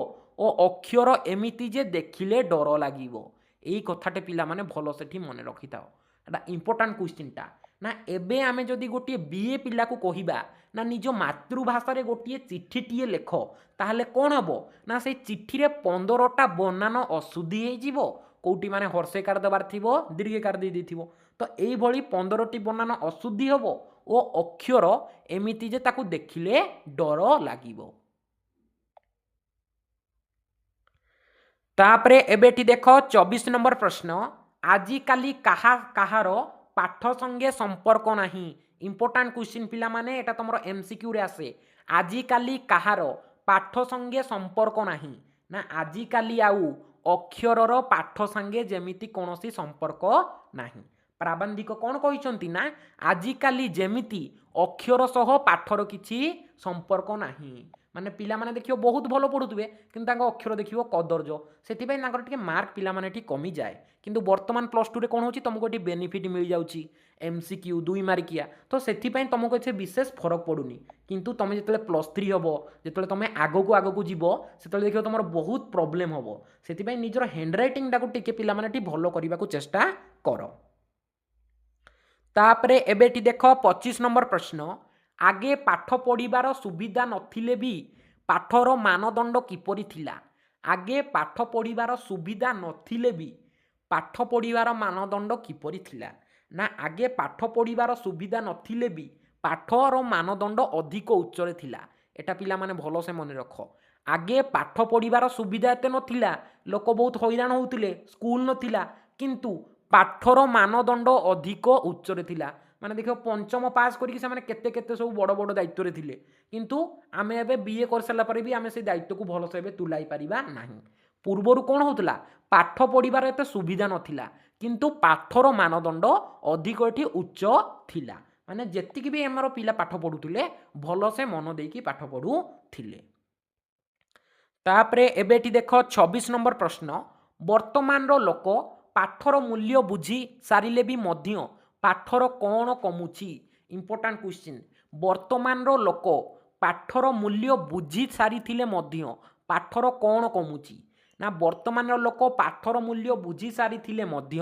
ଓ ଅକ୍ଷର ଏମିତି ଯେ ଦେଖିଲେ ଡର ଲାଗିବ। ଏଇ କଥାଟେ ପିଲାମାନେ ଭଲ ସେଠି ମନେ ରଖିଥାଅ, ଏଟା ଇମ୍ପୋର୍ଟାଣ୍ଟ କ୍ୱେଶ୍ଚିନ୍ଟା। ନା, ଏବେ ଆମେ ଯଦି ଗୋଟିଏ BA ପିଲାକୁ କହିବା ନା ନିଜ ମାତୃଭାଷାରେ ଗୋଟିଏ ଚିଠିଟିଏ ଲେଖ, ତାହେଲେ କ'ଣ ହେବ? ନା, ସେଇ ଚିଠିରେ 15ଟା ବନାନ ଅଶୁଦ୍ଧି ହେଇଯିବ, କେଉଁଠି ମାନେ ହର୍ଷେକାର ଦେବାର ଥିବ ଦୀର୍ଘକାର ଦେଇ ଦେଇଥିବ, ତ ଏଇଭଳି 15ଟି ବନାନ ଅଶୁଦ୍ଧି ହେବ ଓ ଅକ୍ଷର ଏମିତି ଯେ ତାକୁ ଦେଖିଲେ ଡର ଲାଗିବ। ତାପରେ ଏବେ ଏଠି ଦେଖ 24 ନମ୍ବର ପ୍ରଶ୍ନ, ଆଜିକାଲି କାହା କାହାର ପାଠ ସଙ୍ଗେ ସମ୍ପର୍କ ନାହିଁ? ଇମ୍ପୋର୍ଟାଣ୍ଟ କ୍ୱେଶ୍ଚିନ୍ ପିଲାମାନେ, ଏଟା ତୁମର MCQରେ ଆସେ। ଆଜିକାଲି କାହାର ପାଠ ସଙ୍ଗେ ସମ୍ପର୍କ ନାହିଁ? ନା, ଆଜିକାଲି ଆଉ ଅକ୍ଷରର ପାଠ ସାଙ୍ଗେ ଯେମିତି କୌଣସି ସମ୍ପର୍କ ନାହିଁ। ପ୍ରାବନ୍ଧିକ କ'ଣ କହିଛନ୍ତି? ନା, ଆଜିକାଲି ଯେମିତି ଅକ୍ଷର ସହ ପାଠର କିଛି ସମ୍ପର୍କ ନାହିଁ। ମାନେ ପିଲାମାନେ ଦେଖିବ ବହୁତ ଭଲ ପଢ଼ୁଥିବେ, କିନ୍ତୁ ତାଙ୍କ ଅକ୍ଷର ଦେଖିବ କଦର୍ଯ୍ୟ, ସେଥିପାଇଁ ତାଙ୍କର ଟିକେ ମାର୍କ ପିଲାମାନେ ଏଠି କମିଯାଏ। କିନ୍ତୁ ବର୍ତ୍ତମାନ +2ରେ କ'ଣ ହେଉଛି, ତୁମକୁ ଏଠି ବେନିଫିଟ୍ ମିଳିଯାଉଛି MCQ 2 ମାରିକିଆ, ତ ସେଥିପାଇଁ ତୁମକୁ ଏଥିରେ ବିଶେଷ ଫରକ ପଡ଼ୁନି। କିନ୍ତୁ ତୁମେ ଯେତେବେଳେ +3 ହେବ, ଯେତେବେଳେ ତୁମେ ଆଗକୁ ଆଗକୁ ଯିବ, ସେତେବେଳେ ଦେଖିବ ତୁମର ବହୁତ ପ୍ରୋବ୍ଲେମ୍ ହେବ। ସେଥିପାଇଁ ନିଜର ହ୍ୟାଣ୍ଡରାଇଟିଂଟାକୁ ଟିକେ ପିଲାମାନେ ଏଠି ଭଲ କରିବାକୁ ଚେଷ୍ଟା କର। ତାପରେ ଏବେ ଏଠି ଦେଖ 25 ନମ୍ବର ପ୍ରଶ୍ନ, ଆଗେ ପାଠ ପଢ଼ିବାର ସୁବିଧା ନଥିଲେ ବି ପାଠର ମାନଦଣ୍ଡ କିପରି ଥିଲା? ଆଗେ ପାଠ ପଢ଼ିବାର ସୁବିଧା ନଥିଲେ ବି ପାଠ ପଢ଼ିବାର ମାନଦଣ୍ଡ କିପରି ଥିଲା? ନା, ଆଗେ ପାଠ ପଢ଼ିବାର ସୁବିଧା ନଥିଲେ ବି ପାଠର ମାନଦଣ୍ଡ ଅଧିକ ଉଚ୍ଚରେ ଥିଲା। ଏଟା ପିଲାମାନେ ଭଲସେ ମନେ ରଖ। ଆଗେ ପାଠ ପଢ଼ିବାର ସୁବିଧା ଏତେ ନଥିଲା, ଲୋକ ବହୁତ ହଇରାଣ ହେଉଥିଲେ, ସ୍କୁଲ ନଥିଲା, କିନ୍ତୁ ପାଠର ମାନଦଣ୍ଡ ଅଧିକ ଉଚ୍ଚରେ ଥିଲା। ମାନେ ଦେଖିବ, ପଞ୍ଚମ ପାସ୍ କରିକି ସେମାନେ କେତେ କେତେ ସବୁ ବଡ଼ ବଡ଼ ଦାୟିତ୍ୱରେ ଥିଲେ। କିନ୍ତୁ ଆମେ ଏବେ ବିଏ କରିସାରିଲା ପରେ ବି ଆମେ ସେଇ ଦାୟିତ୍ୱକୁ ଭଲସେ ଏବେ ତୁଲାଇ ପାରିବା ନାହିଁ। ପୂର୍ବରୁ କ'ଣ ହେଉଥିଲା? ପାଠ ପଢ଼ିବାର ଏତେ ସୁବିଧା ନଥିଲା, କିନ୍ତୁ ପାଠର ମାନଦଣ୍ଡ ଅଧିକ ଏଠି ଉଚ୍ଚ ଥିଲା। ମାନେ ଯେତିକି ବି ଆମର ପିଲା ପାଠ ପଢ଼ୁଥିଲେ, ଭଲସେ ମନ ଦେଇକି ପାଠ ପଢ଼ୁଥିଲେ। ତାପରେ ଏବେ ଏଠି ଦେଖ, 26 ନମ୍ବର ପ୍ରଶ୍ନ। ବର୍ତ୍ତମାନର ଲୋକ ପାଠର ମୂଲ୍ୟ ବୁଝି ସାରିଲେ ବି ମଧ୍ୟ ପାଠର କ'ଣ କମୁଛି? Important question. ବର୍ତ୍ତମାନର ଲୋକ ପାଠର ମୂଲ୍ୟ ବୁଝି ସାରିଥିଲେ ମଧ୍ୟ ପାଠର କ'ଣ କମୁଛି? ନା, ବର୍ତ୍ତମାନର ଲୋକ ପାଠର ମୂଲ୍ୟ ବୁଝି ସାରିଥିଲେ ମଧ୍ୟ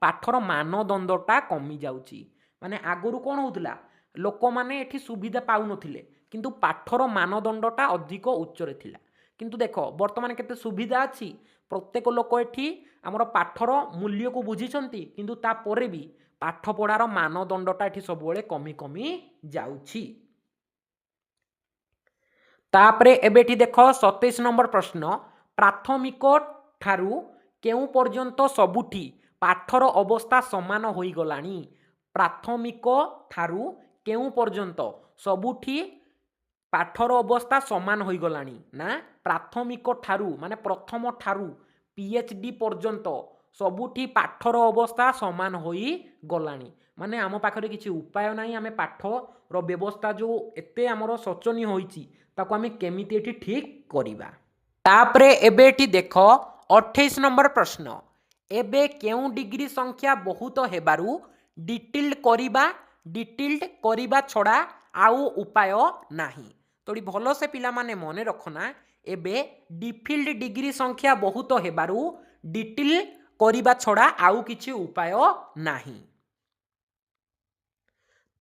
ପାଠର ମାନଦଣ୍ଡଟା କମିଯାଉଛି। ମାନେ ଆଗରୁ କ'ଣ ହେଉଥିଲା? ଲୋକମାନେ ଏଠି ସୁବିଧା ପାଉନଥିଲେ, କିନ୍ତୁ ପାଠର ମାନଦଣ୍ଡଟା ଅଧିକ ଉଚ୍ଚରେ ଥିଲା। କିନ୍ତୁ ଦେଖ, ବର୍ତ୍ତମାନ କେତେ ସୁବିଧା ଅଛି। ପ୍ରତ୍ୟେକ ଲୋକ ଏଠି ଆମର ପାଠର ମୂଲ୍ୟକୁ ବୁଝିଛନ୍ତି, କିନ୍ତୁ ତାପରେ ବି ପାଠ ପଢ଼ାର ମାନଦଣ୍ଡଟା ଏଠି ସବୁବେଳେ କମି କମି ଯାଉଛି। ତାପରେ ଏବେ ଏଠି ଦେଖ, 27 ନମ୍ବର ପ୍ରଶ୍ନ। ପ୍ରାଥମିକ ଠାରୁ କେଉଁ ପର୍ଯ୍ୟନ୍ତ ସବୁଠି ପାଠର ଅବସ୍ଥା ସମାନ ହୋଇଗଲାଣି? ପ୍ରାଥମିକ ଠାରୁ କେଉଁ ପର୍ଯ୍ୟନ୍ତ ସବୁଠି ପାଠର ଅବସ୍ଥା ସମାନ ହୋଇଗଲାଣି? ନା, ପ୍ରାଥମିକ ଠାରୁ, ମାନେ ପ୍ରଥମ ଠାରୁ ପିଏଚ୍ ଡି ପର୍ଯ୍ୟନ୍ତ ସବୁଠି ପାଠର ଅବସ୍ଥା ସମାନ ହୋଇଗଲାଣି। ମାନେ ଆମ ପାଖରେ କିଛି ଉପାୟ ନାହିଁ। ଆମେ ପାଠର ବ୍ୟବସ୍ଥା ଯେଉଁ ଏତେ ଆମର ଶୋଚନୀୟ ହୋଇଛି, ତାକୁ ଆମେ କେମିତି ଏଠି ଠିକ୍ କରିବା? ତାପରେ ଏବେ ଏଠି ଦେଖ, 28 ନମ୍ବର ପ୍ରଶ୍ନ। ଏବେ କେଉଁ ଡିଗ୍ରୀ ସଂଖ୍ୟା ବହୁତ ହେବାରୁ ଡିଟିଲ୍ଡ କରିବା ଛଡ଼ା ଆଉ ଉପାୟ ନାହିଁ? ତ ଏଠି ଭଲସେ ପିଲାମାନେ ମନେ ରଖନା, ଏବେ ଡିଫିଲ୍ଡ ଡିଗ୍ରୀ ସଂଖ୍ୟା ବହୁତ ହେବାରୁ ଡିଟିଲ୍ କରିବା ଛଡ଼ା ଆଉ କିଛି ଉପାୟ ନାହିଁ।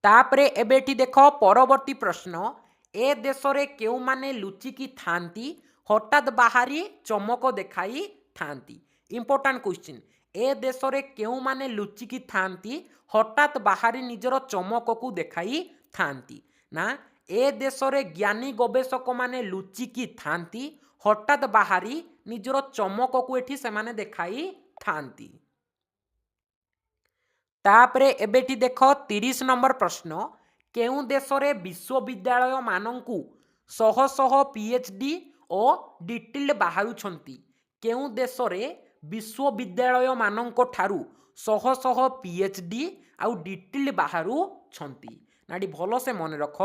ତାପରେ ଏବେ ଏଠି ଦେଖ, ପରବର୍ତ୍ତୀ ପ୍ରଶ୍ନ। ଏ ଦେଶରେ କେଉଁମାନେ ଲୁଚିକି ଥାଆନ୍ତି, ହଠାତ୍ ବାହାରି ଚମକ ଦେଖାଇଥାନ୍ତି? Important question. ଏ ଦେଶରେ କେଉଁମାନେ ଲୁଚିକି ଥାଆନ୍ତି, ହଠାତ୍ ବାହାରି ନିଜର ଚମକକୁ ଦେଖାଇଥାନ୍ତି? ନା, ଏ ଦେଶରେ ଜ୍ଞାନୀ ଗବେଷକମାନେ ଲୁଚିକି ଥାଆନ୍ତି, ହଠାତ୍ ବାହାରି ନିଜର ଚମକକୁ ଏଠି ସେମାନେ ଦେଖାଇଥାନ୍ତି। ତାପରେ ଏବେ ଏଠି ଦେଖ, 30 ନମ୍ବର ପ୍ରଶ୍ନ। କେଉଁ ଦେଶରେ ବିଶ୍ୱବିଦ୍ୟାଳୟମାନଙ୍କୁ ଶହ ଶହ ପିଏଚ୍ ଡି ଓ ଡିଟିଲ୍ ବାହାରୁଛନ୍ତି? କେଉଁ ଦେଶରେ ବିଶ୍ୱବିଦ୍ୟାଳୟମାନଙ୍କ ଠାରୁ ଶହ ଶହ ପିଏଚ୍ ଡି ଆଉ ଡିଟିଲ୍ ବାହାରୁଛନ୍ତି? ନା, ଏଠି ଭଲସେ ମନେ ରଖ,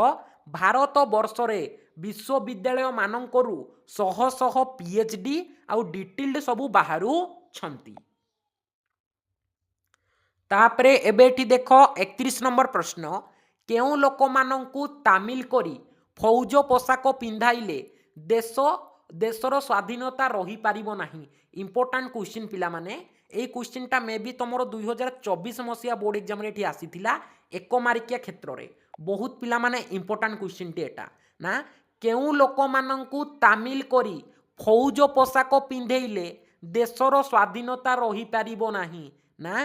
ଭାରତ ବର୍ଷରେ ବିଶ୍ୱବିଦ୍ୟାଳୟମାନଙ୍କରୁ ଶହ ଶହ ପିଏଚ୍ ଡି ଆଉ ଡିଟିଲ୍ ସବୁ ବାହାରୁଛନ୍ତି। ତାପରେ ଏବେ ଏଠି ଦେଖ, 31 ନମ୍ବର ପ୍ରଶ୍ନ। କେଉଁ ଲୋକମାନଙ୍କୁ ତାମିଲ କରି ଫୌଜ ପୋଷାକ ପିନ୍ଧାଇଲେ ଦେଶର ସ୍ୱାଧୀନତା ରହିପାରିବ ନାହିଁ? ଇମ୍ପୋର୍ଟାଣ୍ଟ କ୍ୱେଶ୍ଚିନ୍ ପିଲାମାନେ। ଏଇ କ୍ୱେଶ୍ଚିନ୍ଟା ମେ ବି ତୁମର 2024 ମସିହା ବୋର୍ଡ଼ ଏକ୍ଜାମରେ ଏଠି ଆସିଥିଲା ଏକ ମାର୍କିଆ କ୍ଷେତ୍ରରେ। ବହୁତ ପିଲାମାନେ ଇମ୍ପୋର୍ଟାଣ୍ଟ କ୍ୱେଶ୍ଚିନ୍ଟି ଏଟା। ନା, କେଉଁ ଲୋକମାନଙ୍କୁ ତାମିଲ କରି ଫୌଜ ପୋଷାକ ପିନ୍ଧେଇଲେ ଦେଶର ସ୍ୱାଧୀନତା ରହିପାରିବ ନାହିଁ? ନା,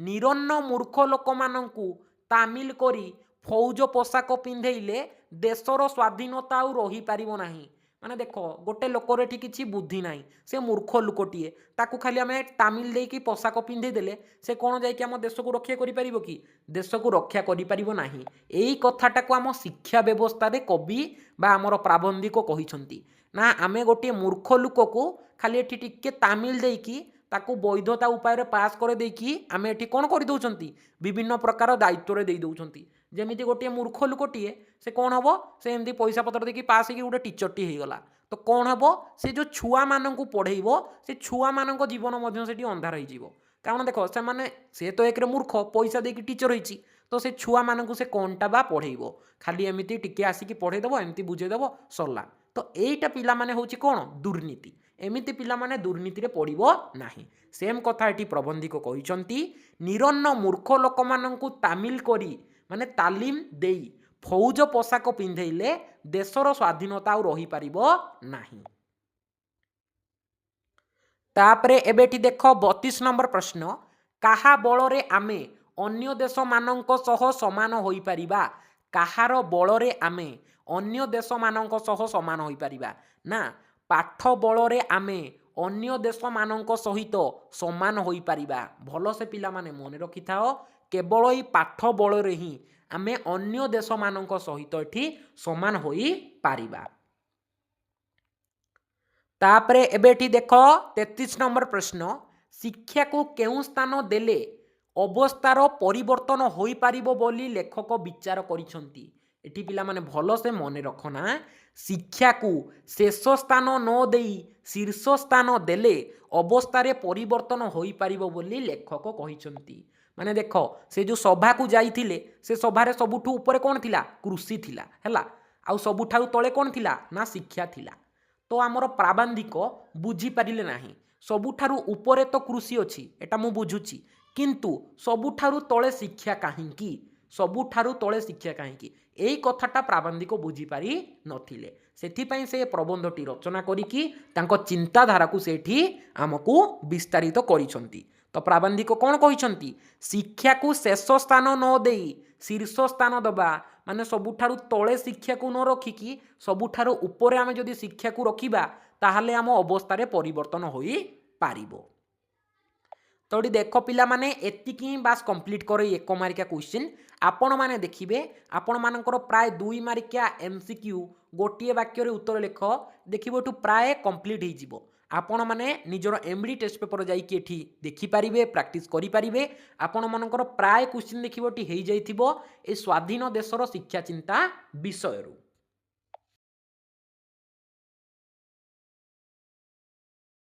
ନିରନ୍ନ ମୂର୍ଖ ଲୋକମାନଙ୍କୁ ତାମିଲ କରି ଫୌଜ ପୋଷାକ ପିନ୍ଧେଇଲେ ଦେଶର ସ୍ୱାଧୀନତା ଆଉ ରହିପାରିବ ନାହିଁ। ମାନେ ଦେଖ, ଗୋଟେ ଲୋକର ଏଠି କିଛି ବୁଦ୍ଧି ନାହିଁ, ସେ ମୂର୍ଖ ଲୋକଟିଏ। ତାକୁ ଖାଲି ଆମେ ତାମିଲ ଦେଇକି ପୋଷାକ ପିନ୍ଧେଇ ଦେଲେ ସେ କ'ଣ ଯାଇକି ଆମ ଦେଶକୁ ରକ୍ଷା କରିପାରିବ କି? ଦେଶକୁ ରକ୍ଷା କରିପାରିବ ନାହିଁ। ଏଇ କଥାଟାକୁ ଆମ ଶିକ୍ଷା ବ୍ୟବସ୍ଥାରେ କବି ବା ଆମର ପ୍ରାବନ୍ଧିକ କହିଛନ୍ତି। ନା, ଆମେ ଗୋଟିଏ ମୂର୍ଖ ଲୋକକୁ ଖାଲି ଏଠି ଟିକେ ତାମିଲ ଦେଇକି ତାକୁ ବୈଧତା ଉପାୟରେ ପାସ୍ କରିଦେଇକି ଆମେ ଏଠି କ'ଣ କରିଦେଉଛନ୍ତି? ବିଭିନ୍ନ ପ୍ରକାର ଦାୟିତ୍ୱରେ ଦେଇ ଦେଉଛନ୍ତି। ଯେମିତି ଗୋଟିଏ ମୂର୍ଖ ଲୋକଟିଏ, ସେ କ'ଣ ହେବ? ସେ ଏମିତି ପଇସା ପତ୍ର ଦେଇକି ପାସ୍ ହେଇକି ଗୋଟେ ଟିଚରଟି ହେଇଗଲା ତ କ'ଣ ହେବ? ସେ ଯେଉଁ ଛୁଆମାନଙ୍କୁ ପଢ଼େଇବ, ସେ ଛୁଆମାନଙ୍କ ଜୀବନ ମଧ୍ୟ ସେଠି ଅନ୍ଧାର ହେଇଯିବ। କାରଣ ଦେଖ, ସେମାନେ, ସେ ତ ଏକରେ ମୂର୍ଖ, ପଇସା ଦେଇକି ଟିଚର ହେଇଛି, ତ ସେ ଛୁଆମାନଙ୍କୁ ସେ କ'ଣଟା ବା ପଢ଼େଇବ? ଖାଲି ଏମିତି ଟିକେ ଆସିକି ପଢ଼େଇଦେବ, ଏମିତି ବୁଝେଇଦେବ, ସରିଲା। ତ ଏଇଟା ପିଲାମାନେ ହେଉଛି କ'ଣ? ଦୁର୍ନୀତି। ଏମିତି ପିଲାମାନେ ଦୁର୍ନୀତିରେ ପଡ଼ିବ ନାହିଁ। ସେମ୍ କଥା ଏଠି ପ୍ରବନ୍ଧିକ କହିଛନ୍ତି। ନିରନ୍ନ ମୂର୍ଖ ଲୋକମାନଙ୍କୁ ତାମିଲ କରି, ମାନେ ତାଲିମ ଦେଇ ଫୌଜ ପୋଷାକ ପିନ୍ଧେଇଲେ ଦେଶର ସ୍ୱାଧୀନତା ଆଉ ରହିପାରିବ ନାହିଁ। ତାପରେ ଏବେ ଏଠି ଦେଖ, 32 ନମ୍ବର ପ୍ରଶ୍ନ। କାହା ବଳରେ ଆମେ ଅନ୍ୟ ଦେଶମାନଙ୍କ ସହ ସମାନ ହୋଇପାରିବା? କାହାର ବଳରେ ଆମେ ଅନ୍ୟ ଦେଶମାନଙ୍କ ସହ ସମାନ ହୋଇପାରିବା? ନା, ପାଠ ବଳରେ ଆମେ ଅନ୍ୟ ଦେଶମାନଙ୍କ ସହିତ ସମାନ ହୋଇପାରିବା। ଭଲସେ ପିଲାମାନେ ମନେ ରଖିଥାଅ। କେବଳ ଏଇ ପାଠ ବଳରେ ହିଁ ଆମେ ଅନ୍ୟ ଦେଶମାନଙ୍କ ସହିତ ଏଠି ସମାନ ହୋଇପାରିବା। ତାପରେ ଏବେ ଏଠି ଦେଖ, 33 ନମ୍ବର ପ୍ରଶ୍ନ, ଶିକ୍ଷାକୁ କେଉଁ ସ୍ଥାନ ଦେଲେ ଅବସ୍ଥାର ପରିବର୍ତ୍ତନ ହୋଇପାରିବ ବୋଲି ଲେଖକ ବିଚାର କରିଛନ୍ତି? ଏଠି ପିଲାମାନେ ଭଲସେ ମନେ ରଖ ନା, ଶିକ୍ଷାକୁ ଶେଷ ସ୍ଥାନ ନ ଦେଇ ଶୀର୍ଷ ସ୍ଥାନ ଦେଲେ ଅବସ୍ଥାରେ ପରିବର୍ତ୍ତନ ହୋଇପାରିବ ବୋଲି ଲେଖକ କହିଛନ୍ତି। ମାନେ ଦେଖ, ସେ ଯେଉଁ ସଭାକୁ ଯାଇଥିଲେ, ସେ ସଭାରେ ସବୁଠୁ ଉପରେ କ'ଣ ଥିଲା? କୃଷି ଥିଲା, ହେଲା? ଆଉ ସବୁଠାରୁ ତଳେ କ'ଣ ଥିଲା ନା ଶିକ୍ଷା ଥିଲା। ତ ଆମର ପ୍ରାବନ୍ଧିକ ବୁଝିପାରିଲେ ନାହିଁ, ସବୁଠାରୁ ଉପରେ ତ କୃଷି ଅଛି, ଏଟା ମୁଁ ବୁଝୁଛି, କିନ୍ତୁ ସବୁଠାରୁ ତଳେ ଶିକ୍ଷା କାହିଁକି? ସବୁଠାରୁ ତଳେ ଶିକ୍ଷା କାହିଁକି? ଏଇ କଥାଟା ପ୍ରାବନ୍ଧିକ ବୁଝିପାରି ନଥିଲେ। ସେଥିପାଇଁ ସେ ପ୍ରବନ୍ଧଟି ରଚନା କରିକି ତାଙ୍କ ଚିନ୍ତାଧାରାକୁ ସେଇଠି ଆମକୁ ବିସ୍ତାରିତ କରିଛନ୍ତି। ତ ପ୍ରାବନ୍ଧିକ କ'ଣ କହିଛନ୍ତି? ଶିକ୍ଷାକୁ ଶେଷ ସ୍ଥାନ ନ ଦେଇ ଶୀର୍ଷ ସ୍ଥାନ ଦେବା, ମାନେ ସବୁଠାରୁ ତଳେ ଶିକ୍ଷାକୁ ନ ରଖିକି ସବୁଠାରୁ ଉପରେ ଆମେ ଯଦି ଶିକ୍ଷାକୁ ରଖିବା, ତାହେଲେ ଆମ ଅବସ୍ଥାରେ ପରିବର୍ତ୍ତନ ହୋଇପାରିବ। ତ ଏଠି ଦେଖ ପିଲାମାନେ, ଏତିକି ହିଁ ବାସ୍ କମ୍ପ୍ଲିଟ୍ କର ଏଇ 1 ମାର୍କିଆ କ୍ୱେଶ୍ଚିନ୍। ଆପଣମାନେ ଦେଖିବେ, ଆପଣମାନଙ୍କର ପ୍ରାୟ 2 ମାର୍କିଆ ଏମ୍ସିକ୍ୟୁ, ଗୋଟିଏ ବାକ୍ୟରେ ଉତ୍ତର ଲେଖ, ଦେଖିବ ଏଠୁ ପ୍ରାୟ କମ୍ପ୍ଲିଟ୍ ହେଇଯିବ। ଆପଣମାନେ ନିଜର ଏମ୍ଡି ଟେଷ୍ଟ ପେପର ଯାଇକି ଏଠି ଦେଖିପାରିବେ, ପ୍ରାକ୍ଟିସ୍ କରିପାରିବେ। ଆପଣମାନଙ୍କର ପ୍ରାୟ କ୍ୱେଶ୍ଚିନ୍ ଦେଖିବ ଏଠି ହେଇଯାଇଥିବ ଏ ସ୍ୱାଧୀନ ଦେଶର ଶିକ୍ଷା ଚିନ୍ତା ବିଷୟରୁ।